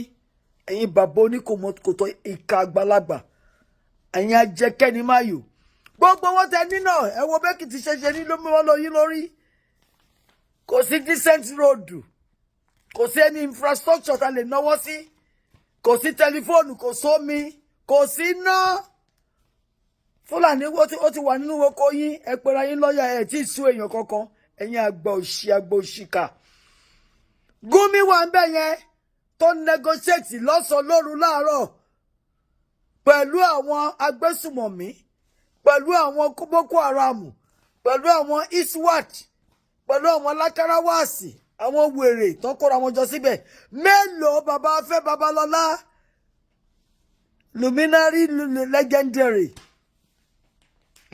Ẹ̀yin bàbá oníkòmọ́kòtò, ìka àgbàlagbà, ẹ̀yin ajẹkẹ́ni máyò, gbogbo owó tẹ nínà, ẹ wo bẹ́kìtì ṣẹṣẹ ní ló mú wọn lọ yín lórí. Kò sí decent road, kò sí any infrastructure tá lè náwó sí, kò sí tẹlifóònù, kò sómi, kò sí iná. Fúlàní ó ti wà nínú oko yín. Ẹ pera yín lọ́ọ̀yà, ẹ̀ tí ì sú èèyàn kankan. Ẹ̀yin àgbà òṣì, àgbà òṣìkà, Gumi wà ń bẹ̀ yẹn tó negotiate lọ́sàn-án, lóru, láàárọ̀ pẹ̀lú àwọn agbésùmọ̀mí, pẹ̀lú àwọn Boko Haram, pẹ̀lú àwọn ISWAP, pẹ̀lú àwọn Lákàràwáàsì. Àwọn wèrè tó kóra wọn jọ síbẹ̀ mélòó? Bàbá Afẹ́ Babalọ́lá, luminary, legendary,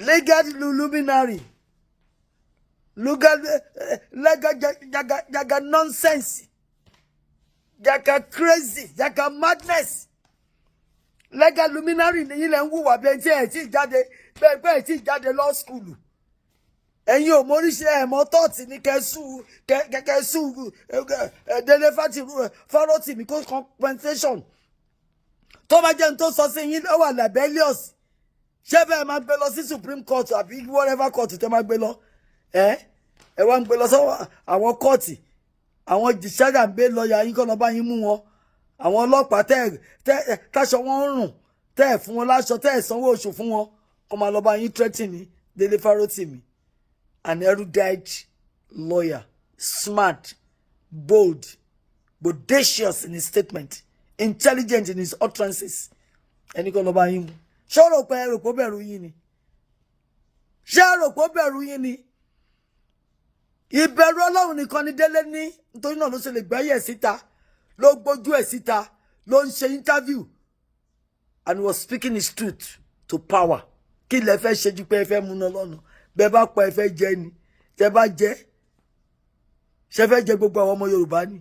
legal luminary, legal, legal jaga jaga nonsense, jaga crazy, jaga madness, legal luminary ní ilẹ̀ ń wùwà bẹ́ẹ̀ tí ẹ̀ tí jáde bẹ́ẹ̀ bẹ́ẹ̀ tí jáde law school. Ẹ̀yin ò móríṣẹ́ ẹ̀ mọ́ tọ́ọ̀tì ní kẹ́sù kẹ́sù Délé Fárótìmí kó compensation. Tó bá jẹ́ ní tó sọ sí yín, ó wà libelious. Ṣé bẹ́ẹ̀ máa gbé lọ sí Supreme Court àbí whatever court tẹ́ máa gbé lọ? Ẹ wá ń gbé lọ sọ́wọ́ àwọn kóòtù, àwọn jìṣẹ́gà ń gbé lọ́ọ̀yà yín kọ́ lọ́ bá yín mú wọn. Àwọn ọlọ́pàá tẹ́ tẹ́ táṣọ wọn ń rùn, tẹ́ ẹ̀ fún wọn láṣọ, tẹ́ ẹ̀ sanwó oṣù fún wọn, kọ́ máa lọ bá yín threatening ní Délé Fárótìmí, an erudite lawyer, smart, bold, bodacious in his statement, intelligent in his utterances. Ẹni kọ́ lọ bá yín mú. Ṣé ó rò pé ẹ rò pé ó bẹ̀rù yín ni? Ṣé ẹ rò pé ó bẹ̀rù yín ni? Ìbẹ̀rù Ọlọ́run nìkan ni Délé ní. Nítorí náà ló ṣe lè gbẹ́yẹ̀ síta, ló gbójú ẹ̀ síta, ló ń ṣe interview and he was speaking his truth to power. Kí lẹ fẹ́ ṣe ju pé ẹ fẹ́ múná lọ́nà? Bẹ́ẹ̀ bá pa, ẹ fẹ́ jẹ ni. Tẹ́ bá jẹ, ṣe fẹ́ jẹ gbogbo àwọn ọmọ Yorùbá ni?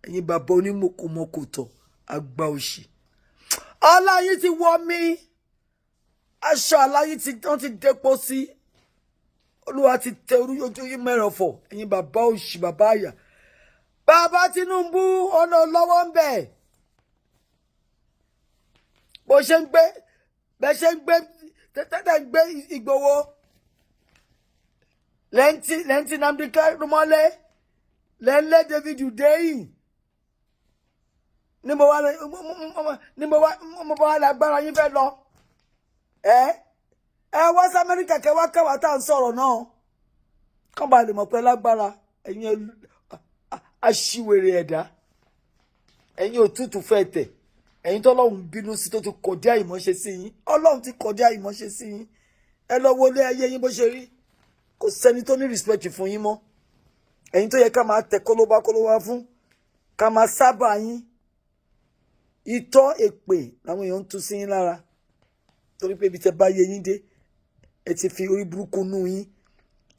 Ẹ̀yin bàbá onímọ̀kòmọ̀kòtọ̀, àgbà òṣì, ọlá yín ti wọ mí, aṣọ àlá yín ti wọ́n ti dépo sí. Olúwa ti tẹ orí ojú yín mẹ́rọ̀fọ̀. Ẹ̀yin bàbá òṣì, bàbá àyà, bàbá Tinubu, ọ̀nà lọ́wọ́ ń bẹ̀. Bó ṣe ń gbé, bẹ́ẹ̀ ṣe ń gbé tẹ́tẹ́ ń gbé Ìgbòho, lẹ́ntì Nnamdi Kanu mọ́lẹ̀, lẹ́ńlẹ́ David Udeyi ní mo wá ní mo wá mo bá wá lágbára yín fẹ́ lọ. Ẹ wá sí Amẹ́ríkà, kẹ wá káwá tá à ń sọ̀rọ̀ náà, kán bá lè mọ̀ pé lágbára. Ẹ̀yin aṣiwèrè ẹ̀dá, ẹ̀yin òtútù fẹ́ tẹ̀, ẹ̀yin tọ́lọ́run bínú sí, tó ti kọjá ìmọ̀ṣe sí yín. Ọlọ́run ti kọjá ìmọ̀ṣe sí yín. Ẹ lọ wọlé ayé yín bó ṣe rí. Kò sẹ́ni tó ní respect fún yín mọ́. Ẹ̀yin tó yẹ ká máa tẹ kólóbá kólóbá fún, ká máa sábà yín, ìtọ́ èpè làwọn èèyàn ń tú sí yín lára, torí pé ibi tẹ bá yé yín dé, ẹ ti fi orí burúkú nú yín,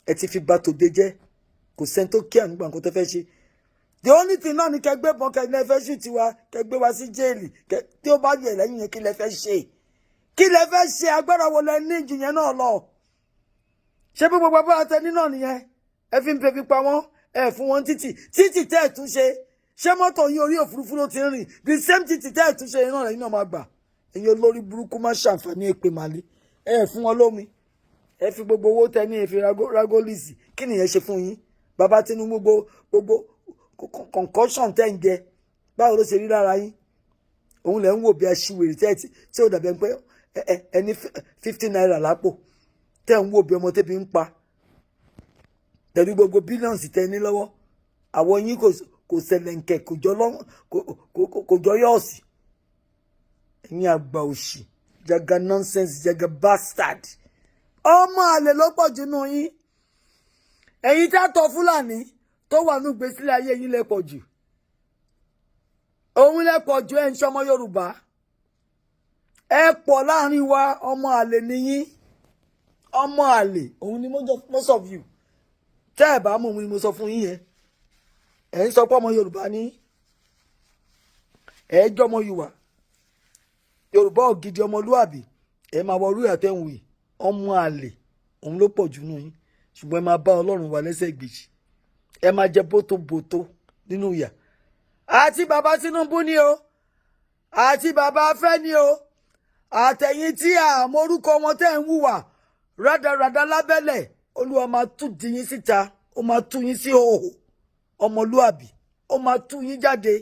ẹ ti fi bà tòde jẹ́. Kò sẹ́ni tó kí àgbà nǹkan tó fẹ́ ṣe. The only thing náà ni kẹ gbé bọn, kẹ ní ẹ fẹ́ shoot tiwa, kẹ gbé wa sí jail. Kẹ tí ó bá yẹ lẹ́yìn yẹn, kí lẹ fẹ́ ṣe? Kí lẹ fẹ́ ṣe? Agbára wo lẹ ní jù yẹn náà lọ? Ṣé bí gbogbo agbára tẹ ní náà nìyẹn? Ẹ fi ń febi pa wọ́n, ẹ fún wọn títì, títì tẹ́ ẹ̀ tún ṣe. Ṣé mọ́tò yín orí òfurufú ló ti ń rìn? The same títì tẹ́ ẹ̀ tún ṣe iná rẹ̀ yín náà máa gbà. Ẹ̀yin olórí burúkú, má ṣàǹfààní èpè màlẹ́. Ẹ fún wọn lómi, ẹ fi gbogbo owó tẹ ní ẹ fi ragolisi. Kí nìyẹn ṣe fún yín? Bàbá Tinubu, gbogbo concussion tẹ́ ń jẹ, báwo ló ṣe rí lára yín? Òun lẹ̀ ń wò bí aṣiwèrè tẹ́ tí ó dàbẹ̀ pé ẹni ₦50 lápò, tẹ́ ń wò bí ọmọ tẹ́bi ń pa pẹ̀lú gbogbo billions tẹ́ ní lọ́wọ́. Àwọn yín kò ṣẹlẹ̀ nkẹ̀, kò jọ lọ́wọ́, kò jọ yọ̀ọ̀sì. Ẹ̀yin àgbà òṣì, jaga nonsense, jaga bastard, ọmọ àlè ló pọ̀ jù nù yín. Ẹ̀yin tí a tọ́ Fúlàní tó wà ní ìgbésílẹ̀ ayé yín lẹ pọ̀ jù, òun lẹ pọ̀ jù. Ẹ̀ ń ṣọmọ Yorùbá, ẹ pọ̀ láàrin wa. Ọmọ àlè nìyín, ọmọ àlè òun ni most of you. Tẹ́ ẹ̀ bá mọ̀, òun ni mo sọ fún yín yẹn. Ẹ̀ ń sọ pé ọmọ Yorùbá ní, ẹ̀ jọmọ Yorùbá, Yorùbá ògidì, ọmọlúàbí. Ẹ máa wọ orí àtẹ̀wò yìí. Ọmọ àlè òun ló pọ̀ jù nù yín, ṣùgbọ́n ẹ máa bá Ọlọ́run wà lẹ́sẹ̀ gbèjì. Ẹ máa jẹ bótóbótó nínú ìyà. Àti bàbá Tinubu ni o, àti bàbá Afẹ́ ni o, àtẹ̀yìn tí a mọ orúkọ wọn tẹ́ ń hùwà rádaràda lábẹ́lẹ̀, Olúwa máa tú di yín síta. Ó máa tú yín sí hòhò ọmọlúàbí, ó máa tú yín jáde.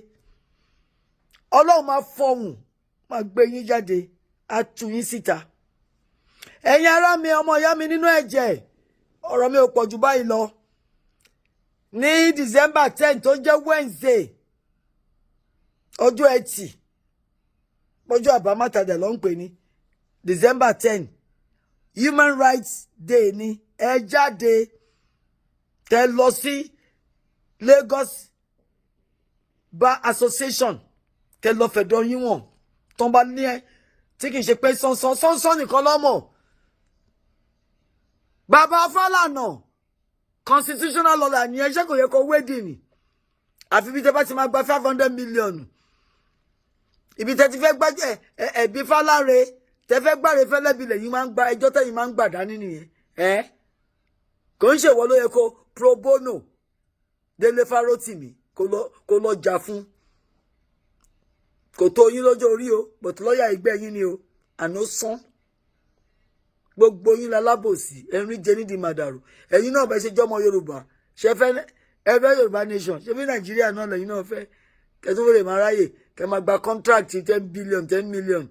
Ọlọ́run máa fọhùn, máa gbé yín jáde, á tú yín síta. Ẹ̀yin ará mi, ọmọ ìyá mi nínú ẹ̀jẹ̀, ọ̀rọ̀ mi ò pọ̀ jù báyìí lọ. Ní December 10 tó jẹ́ Wednesday, ọjọ́ Ẹtì, ọjọ́ àbámátàdà ló ń pè ní December 10, Human Rights Day ni. Ẹ jáde, tẹ lọ sí Lagos Bar Association, kẹ lọ fẹ̀dọ̀ yín wọ̀n tán bá ní ẹ tí kì í ṣe pé sánsán sánsán nìkan lọ́mọ̀. Bàbá Fálànà, constitutional lawyer ní ẹṣẹ́, kò yẹ kó wedding ni. Àfi bí tẹ bá ti máa gba 500 million, ibi tẹ ti fẹ́ gbá ẹ̀bí Fáláre, tẹ fẹ́ gbáre fẹ́lẹ́bi, lẹ́yìn máa ń gba ẹjọ́ tẹ́yìn máa ń gbà dání nìyẹn. Ẹ kò ń ṣèwọ ló yẹ kó pro bono Délé Fárótìmí kó lọ jà fún. Kò tó yín lọ́jọ́ orí o, but lọ́ọ̀yà ẹgbẹ́ yín ni o. Àná sán gbogbo yín lálábòsí, ẹ̀rín jẹ nídìí màdàrú. Ẹ̀yin náà bẹ ṣe jọmọ Yorùbá, ṣe fẹ́ ẹ fẹ́ Yorùbá nation, ṣe bí Nàìjíríà náà lẹ́yìn náà fẹ́ kẹtù lè máa ráyè kẹ máa gba contract 10 billion, 10 million,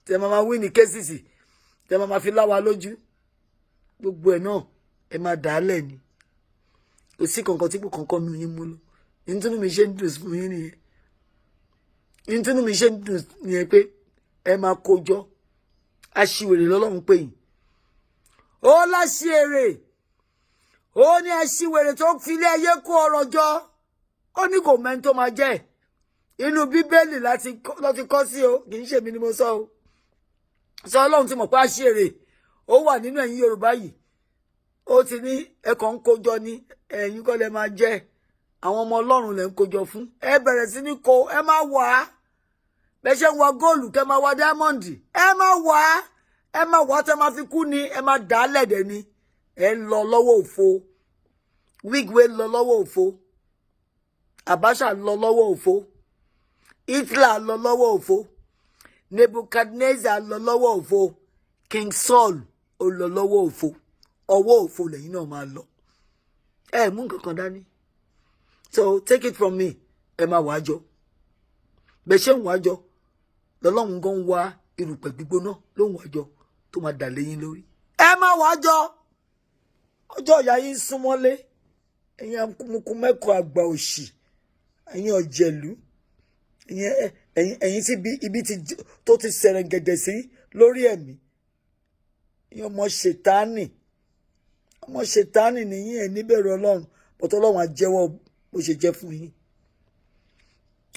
tẹ máa máa win ní cases, tẹ máa máa fi láwa lójú. Gbogbo ẹ̀ náà ẹ máa dà á lẹ̀ ni. Kò sí kankan tí kò kankan nu yín mú lọ. Nítorí mi ṣe ń dùn fún yín nìyẹn, nítorí mi ṣe ń dùn nìyẹn pé ẹ máa kójọ. Aṣiwèrè lọ́lọ́run pè yín. Ó láṣìírè, ó ní aṣiwèrè tó filé ayé kó ọrọ̀ jọ, ó ní kò mẹ́ni tó máa jẹ́. Inú Bíbélì láti kọ́ sí o, kì í ṣèmi ni mo sọ o. Sọ Ọlọ́run ti mọ̀ pé aṣiwèrè ó wà nínú ẹ̀yin Yorùbá yìí. Ó ti ní ẹ̀kọ́ ń kójọ ní ẹ̀yin kọ́ lẹ máa jẹ́, àwọn ọmọ Ọlọ́run lẹ ń kójọ fún. Ẹ bẹ̀rẹ̀ sí ní kó, ẹ má wà á bẹ́ẹ̀ ṣe ń wa góòlù, kẹ́ máa wá diamond, ẹ má wà á, ẹ má wà á tẹ́ máa fi kú ni, ẹ má dà á lẹ̀dẹ̀ ni. Ẹ ń lọ lọ́wọ́ òfo. Wigwe lọ lọ́wọ́ òfo, Abacha lọ lọ́wọ́ òfo, Hitler lọ lọ́wọ́ òfo, Nebuchadnezzar lọ lọ́wọ́ òfo, King Saul ó lọ lọ́wọ́ òfo. Ọwọ́ òfo lẹ́yìn náà máa lọ. Ẹ mú nǹkan kan dání. So take it from me, ẹ máa wàá jọ. Bẹ́ẹ̀ ṣe ń wàá jọ lọ́lọ́run gan wá erùpẹ̀ gbígbóná ló ń wàá jọ tó máa dà léyìn lórí. Ẹ máa wàá jọ, ọjọ́ ìyá yín súnmọ́lé. Ẹ̀yin amukú mẹ́kọ̀ọ́ àgbà òṣì, ẹ̀yin ọ̀jẹ̀lú, ẹ̀yin tí ibi tó ti sẹ̀rẹ̀gẹ̀dẹ̀ sí lórí ẹ̀mí, ẹ̀yin ọmọ ṣètánì, ọmọ ṣètánì nìyí. Ẹ̀ níbẹ̀rù Ọlọ́run, bọ́tọ̀ Ọlọ́run á jẹ́wọ́ bó ṣe jẹ́ fún yín.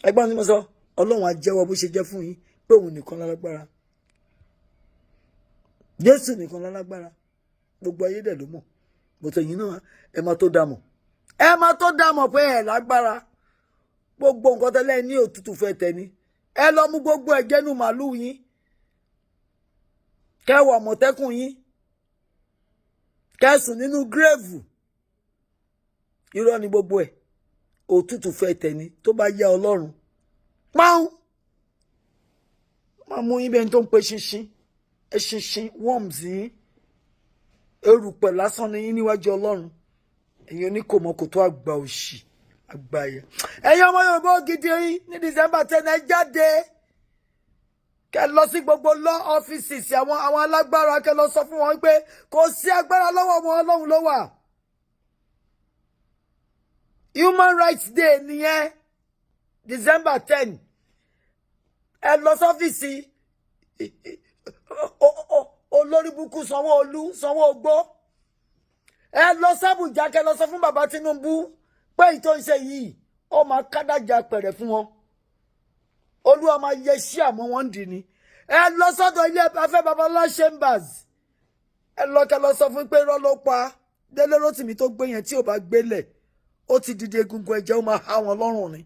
Ẹgbọ́n tí mo sọ, Ọlọ́run á jẹ́wọ́ bó ṣe jẹ́ fún yín pé òun nìkan lálágbára, Jésù nìkan lálágbára. Gbogbo ayé dẹ̀ ló mọ̀, bọ́tọ̀ ẹ̀yin náà ẹ máa tó dá mọ̀, ẹ máa tó dá mọ̀ pé ẹ lágbára. Gbogbo nǹkan tẹ́lẹ̀ ní òtútù fẹ́ tẹ̀ ni. Ẹ lọ mú gbogbo ẹ̀jẹ̀ nù màlúù yín, kẹwàá àmọ̀tẹ́kùn yín, kẹsùn nínú grave. Irọ́ ni gbogbo ẹ̀, òtútù fẹ́ tẹ̀ ni. Tó bá yá, Ọlọ́run pọ́n máa mú yín bẹ́ẹ̀ tó ń pe ṣinṣin, eṣinṣin, worms yín. Erùpẹ̀ lásán ni yín níwájú Ọlọ́run. Ẹ̀yin oníkòmọ̀kòtò àgbà òṣì àgbà yẹn. Ẹ̀yin ọmọ Yorùbá gidi ní December 10, ẹ jáde, kẹ lọ sí gbogbo law offices àwọn alágbára, kẹ lọ sọ fún wọn pé kò sí agbára lọ́wọ́ wọn, Ọlọ́run ló wà. Human Rights Day nìyẹn, December 10. Ẹ lọ sọ́fíìsì olórí burúkú Sanwó-Olú, Sanwó-Ogbó. Ẹ lọ sábùjá, kẹ lọ sọ fún bàbá Tinubu pé èyí tó ń ṣe yìí, ó máa kádàjà pẹ̀rẹ̀ fún wọn. Olúwa máa yẹ sí àmọ́ wọn dì ní. Ẹ lọ sọ́dọ̀ ilé Afẹ́ Babalọlá Chambers, ẹ lọ, kẹ lọ sọ fún pé irọ́ ló pa. Délé Rótìmí tó gbé yẹn, tí ò bá gbélẹ̀, ó ti dìde egungun ẹ̀jẹ̀, ó máa há wọn lọ́rùn ni.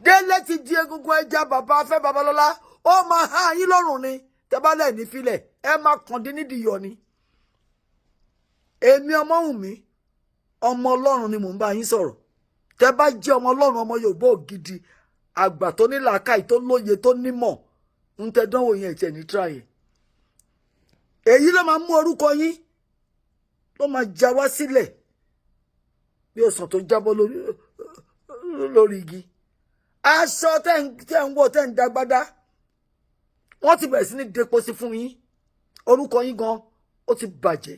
Délé ti di egungun ẹja bàbá Afẹ́ Babalọ́lá, ó máa há yín lọ́rùn ni. Tẹ́bálẹ̀ ní filẹ̀, ẹ máa kàn dín nídìí yọ ni. Èmi Ọmọ́wùnmí, ọmọ Ọlọ́run ni mò ń bá yín sọ̀rọ̀. Tẹ́ bá jẹ́ ọmọ Ọlọ́run, ọmọ Yorùbá ògidì, àgbà tó ní làákàyè, tó lóye, tó nímọ̀, ń tẹ́ dánwò yẹn ẹ̀tẹ̀ ní tíráyè. Èyí ló máa mú orúkọ yín ló máa já wá sílẹ̀ bí ọsàn tó jábọ́ lórí igi. Aṣọ tẹ́ ń wọ̀, tẹ́ ń dagbádá, wọ́n ti bẹ̀rẹ̀ sí ní depo sí fún yín. Orúkọ yín gan ó ti bàjẹ́.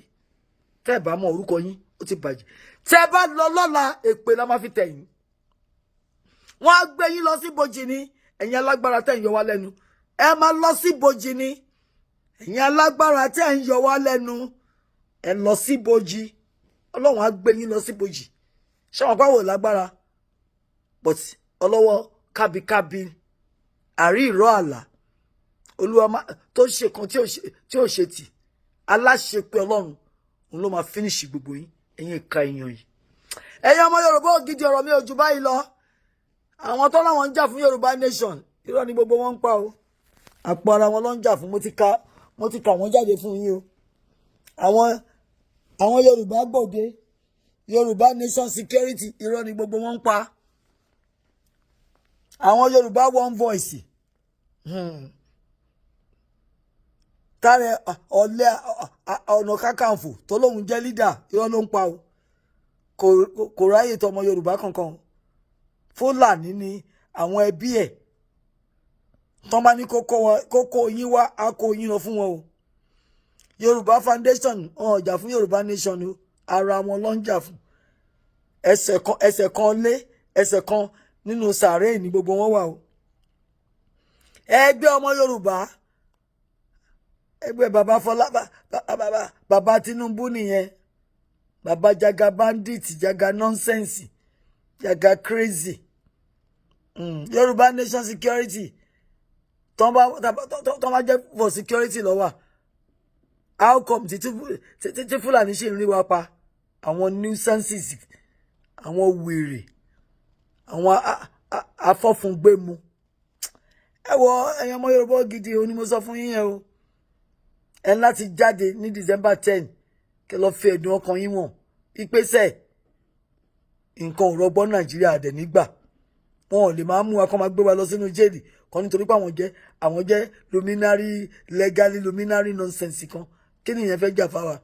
Tẹ́ ẹ̀ bá mọ̀, orúkọ yín ó ti bàjẹ́. Tẹ́ ẹ bá lọ lọ́la, èpè la máa fi tẹ̀yìn. Wọ́n á gbé yín lọ sí bojì ni. Ẹ̀yin alágbára tẹ́ ń yọ wá lẹ́nu, ẹ máa lọ sí bojì ni. Ẹ̀yin alágbára tẹ́ ń yọ wá lẹ́nu, ẹ lọ sí bojì. Ọlọ́run á gbé yín lọ sí bojì. Ṣé wọn pàwọ̀ lágbára? But ọlọ́wọ́ kábíkábí, àrí ìró àlà, Olúwa tó ṣe kan tí ò ṣe tì, aláṣepé Ọlọ́run, òun ló máa finish gbogbo yín, ẹ̀yin ìka èèyàn yìí. Ẹ̀yin ọmọ Yorùbá ògidì, ọ̀rọ̀ mi ò jù báyìí lọ. Àwọn tó láwọn ń jà fún Yorùbá nation, irọ́ ni gbogbo wọn ń pa o. Àpò ara wọn ló ń jà fún. Mo ti kà wọ́n jáde fún yín o. Àwọn Yorùbá gbòde, Yorùbá nation security, irọ́ ni gbogbo wọn ń pa. Àwọn Yorùbá one voice, tààrẹ ọ̀lẹ́ ọ̀nà kakanfò tó lóun jẹ́ leader, irọ́ ló ń pa o. Kò ráyè tọmọ Yorùbá kankan. Fúlàní ni àwọn ẹbí ẹ̀. Tọ́ bá ní kókó yín wá, á kó yín lọ fún wọn o. Yorùbá foundation, wọn ò jà fún Yorùbá nation o, ara wọn ló ń jà fún. Ẹsẹ̀ kan, ẹsẹ̀ kan lé ẹsẹ̀ kan nínú sàárè ní gbogbo wọn wà o. Ẹgbẹ́ ọmọ Yorùbá, ẹgbẹ́ bàbá Fọlá, bàbá Tinubu nìyẹn, bàbá jaga bandit, jaga nonsense, jaga crazy. Yorùbá nation security, tọ́ bá jẹ́ for security lọ́wọ́, how come tí Fúlàní ṣì ń rí wa pa? Àwọn nuisances, àwọn wèrè, àwọn afọ́fúngbẹ́mu. Ẹ wọ, ẹ̀yin ọmọ Yorùbá gidi, o ní mo sọ fún yín yẹn o. Ẹ ní láti jáde ní December 10, kẹ́ lọ fi ẹ̀dùn ọkàn yín wọ̀n. Ìpèsè nǹkan ò rọgbọ Nàìjíríà dẹ̀ nígbà wọn ò lè máa mú wa kó máa gbé wa lọ sínú jail kan nítorí pé àwọn jẹ́ luminary, legally luminary nonsense kan. Kí ni ìyẹn fẹ́ jà fáwa?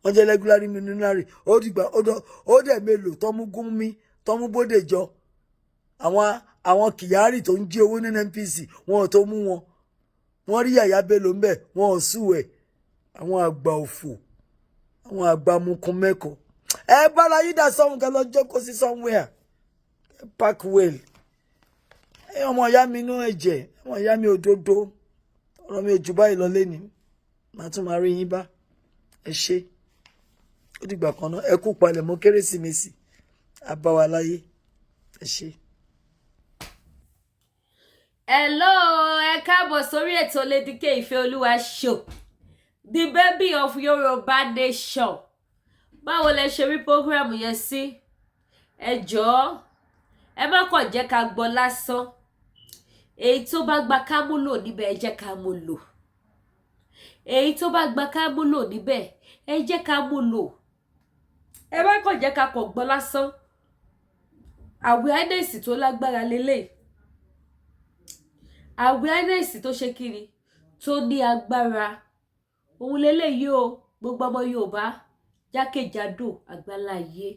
Wọ́n jẹ́ regularly luminary. Ó dìgbà ó dẹ̀ mélòó tọ́mú Gúnmi, tọ́mú Bódèjọ, àwọn Kyari tó ń jí owó ní NNPC, wọn ò tó mú wọn. Wọ́n rí Yàyà Bello ń bẹ̀, wọn ò sùn ẹ̀. Àwọn àgbà òfò, àwọn àgbà mukun mẹ́kọ̀ọ́. Ẹ bára yín dà sọ́hun, kẹ́ lọ jókòó sí somewhere, park well. Ẹ ọmọ ìyá mi inú ẹ̀jẹ̀, ọmọ ìyá mi òdodo, ọ̀rọ̀ mi ò jù báyìí lọ lẹ́ni. Màá tún máa rí yín bá. Ẹ ṣé, ó dìgbà kan náà. Ẹ kú palẹ̀mọ́ Kérésìmesì, á bá wa láyé. Ẹ ṣé. Hello, ẹ káàbọ̀ sórí ètò Lady K Ìfẹ́ Olúwa show, the baby of Yorùbá nation. Báwo lẹ ṣe rí program yẹn sí? Ẹ jọ̀ọ́, ẹ má kàn jẹ́ ká gbọ́ lásán. Èyí tó bá gba ká mú lò níbẹ̀, ẹ jẹ́ ká mú lò. Èyí tó bá gba ká mú lò níbẹ̀, ẹ jẹ́ ká mú lò. Ẹ má kàn jẹ́ ká kàn gbọ́ lásán. Awareness tó lágbára lélẹ̀, awareness tó ṣe kiri, tó ní agbára, òun lélẹ́yìí o. Gbogbo ọmọ Yorùbá jákèjádò àgbáláyé,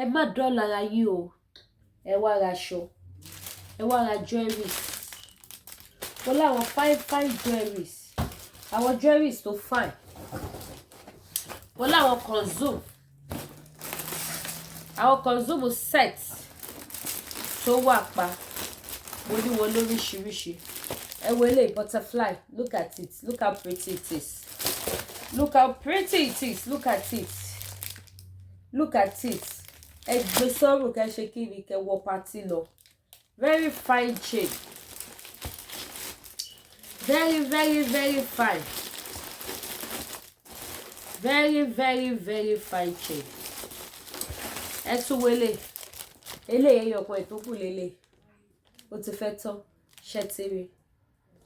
ẹ má dọ́là ara yín o. Ẹ wá ra aṣọ, ẹ wá ra jewelries. Mo láwọn fine fine jewelries, àwọn jewelries tó fine. Mo láwọn consume, àwọn consume set tó wà pa. Mo ní wọn lóríṣiríṣi. Ẹ wo eléyìí, butterfly. Look at it, look how pretty it is, look how pretty it is. Look at it, look at it. Ẹ gbé sọ́rùn, kẹ́ ṣe kí ni, kẹ́ wọ party lọ. Very fine chain, very very very fine, very very very fine chain. Ẹ tún wọlé eléyìí, ẹyọ kan ìtókù lélẹ̀, ó ti fẹ́ tán. Ṣẹ́tìrì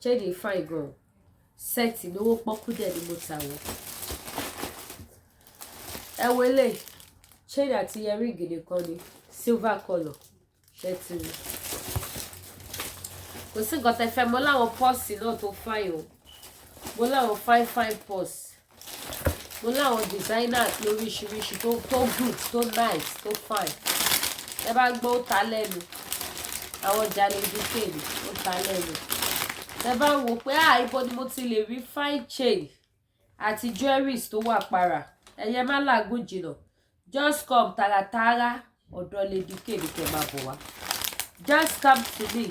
chain yìí fine gan. Set lówó pọ́kú dẹ̀ ni mo tà wọ́n. Ẹ wo eléyìí, chain àti earring nìkan ni, silver colour. Ṣẹ́tìrì, kò sí nǹkan tẹ́ fẹ́. Mo láwọn purse náà tó fine o. Mo láwọn fine fine purse. Mo láwọn designer lóríṣiríṣi tó good, tó nice, tó fine. Ẹ bá gbọ́, ó ta lẹ́nu. Àwọn ọjà Lady K ni, ó ta lẹ́nu. Ẹ bá wò pé, ah, ibo ni mo ti lè rí fine chain àti jewelries tó wà para? Ẹ̀yẹ má làágùn jìnnà, just come tààràtààrà. Ọ̀dọ̀ Lady K ni kẹ́ máa bọ̀ wá. Just come to me,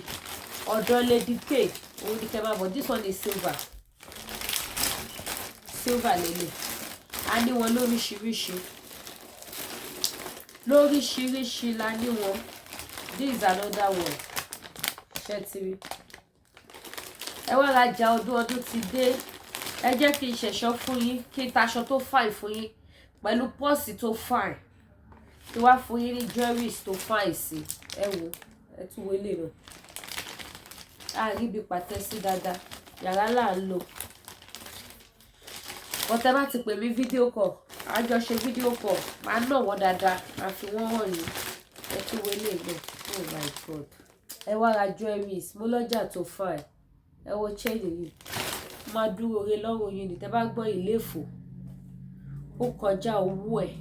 ọ̀dọ̀ Lady K òun ni kẹ́ máa bọ̀. This one is silver, silver lélẹ̀. A ní wọn lóríṣiríṣi, lóríṣiríṣi la ní wọn. This is another one. Ṣé ti rí? Ẹ wá rajà ọdún, ọdún ti dé. Ẹ jẹ́ kí n ṣẹ̀ṣọ́ fún yín, kí n taṣọ tó fine fún yín pẹ̀lú purse tó fine, kí wá fún yín ní jewelries tó fine sí. Ẹ wo, ẹ tún wo ilé náà. A rí ibi pàtẹ sí dáadáa, yàrá là ń lò. Bọ́tẹ́ bá ti pè mí video call, a jọ ṣe video call, máa nà wọ́n dáadáa, máa fi wọ́n hàn yín. Ẹ tún wo ilé náà. Oh my God! Ẹ wá ra jewelries, mo lọ́jà tó fine. Ẹ wo chain yìí, máa dúró re lọ́rùn yín ní. Tẹ́ bá gbọ́ ìléfò, ó kọjá owó ẹ̀,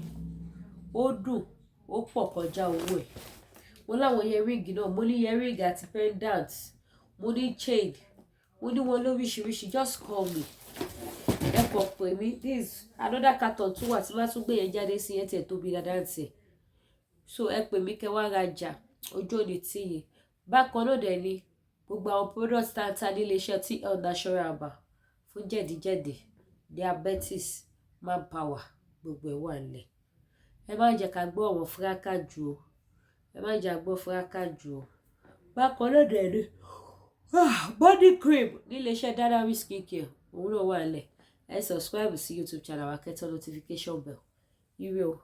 ó dùn, ó pọ̀ kọjá owó ẹ̀. Mo láwọn earring náà, mo ní earring àti pendant, mo ní chain, mo ní wọn lóríṣiríṣi. Just call me, ẹ kàn pè mí. This another carton tún wà tí wọ́n tún gbé yẹn jáde sí yẹn, tiẹ̀ tóbi dáadáa tiẹ̀. So ẹ pè mí kẹ́ wá rajà, ojú òní tìyìn. Bákan náà dẹ̀ ni gbogbo àwọn product tá a ta nílé iṣẹ́ TL Natural Herbal fún jẹ̀díjẹ̀dí, diabetes, manpower, gbogbo ẹ̀ wà nílẹ̀. Ẹ má jẹ́ ká gbọ́ ọ̀rọ̀ fúráká jù o, ẹ má jẹ́ ká gbọ́ fúráká jù o. Bákan náà dẹ̀ ni body cream nílé iṣẹ́ Dynamic Skincare, òun náà wà nílẹ̀. Ẹ subscribe sí YouTube channel wa, kẹ́ tẹ notification bell. Ire o.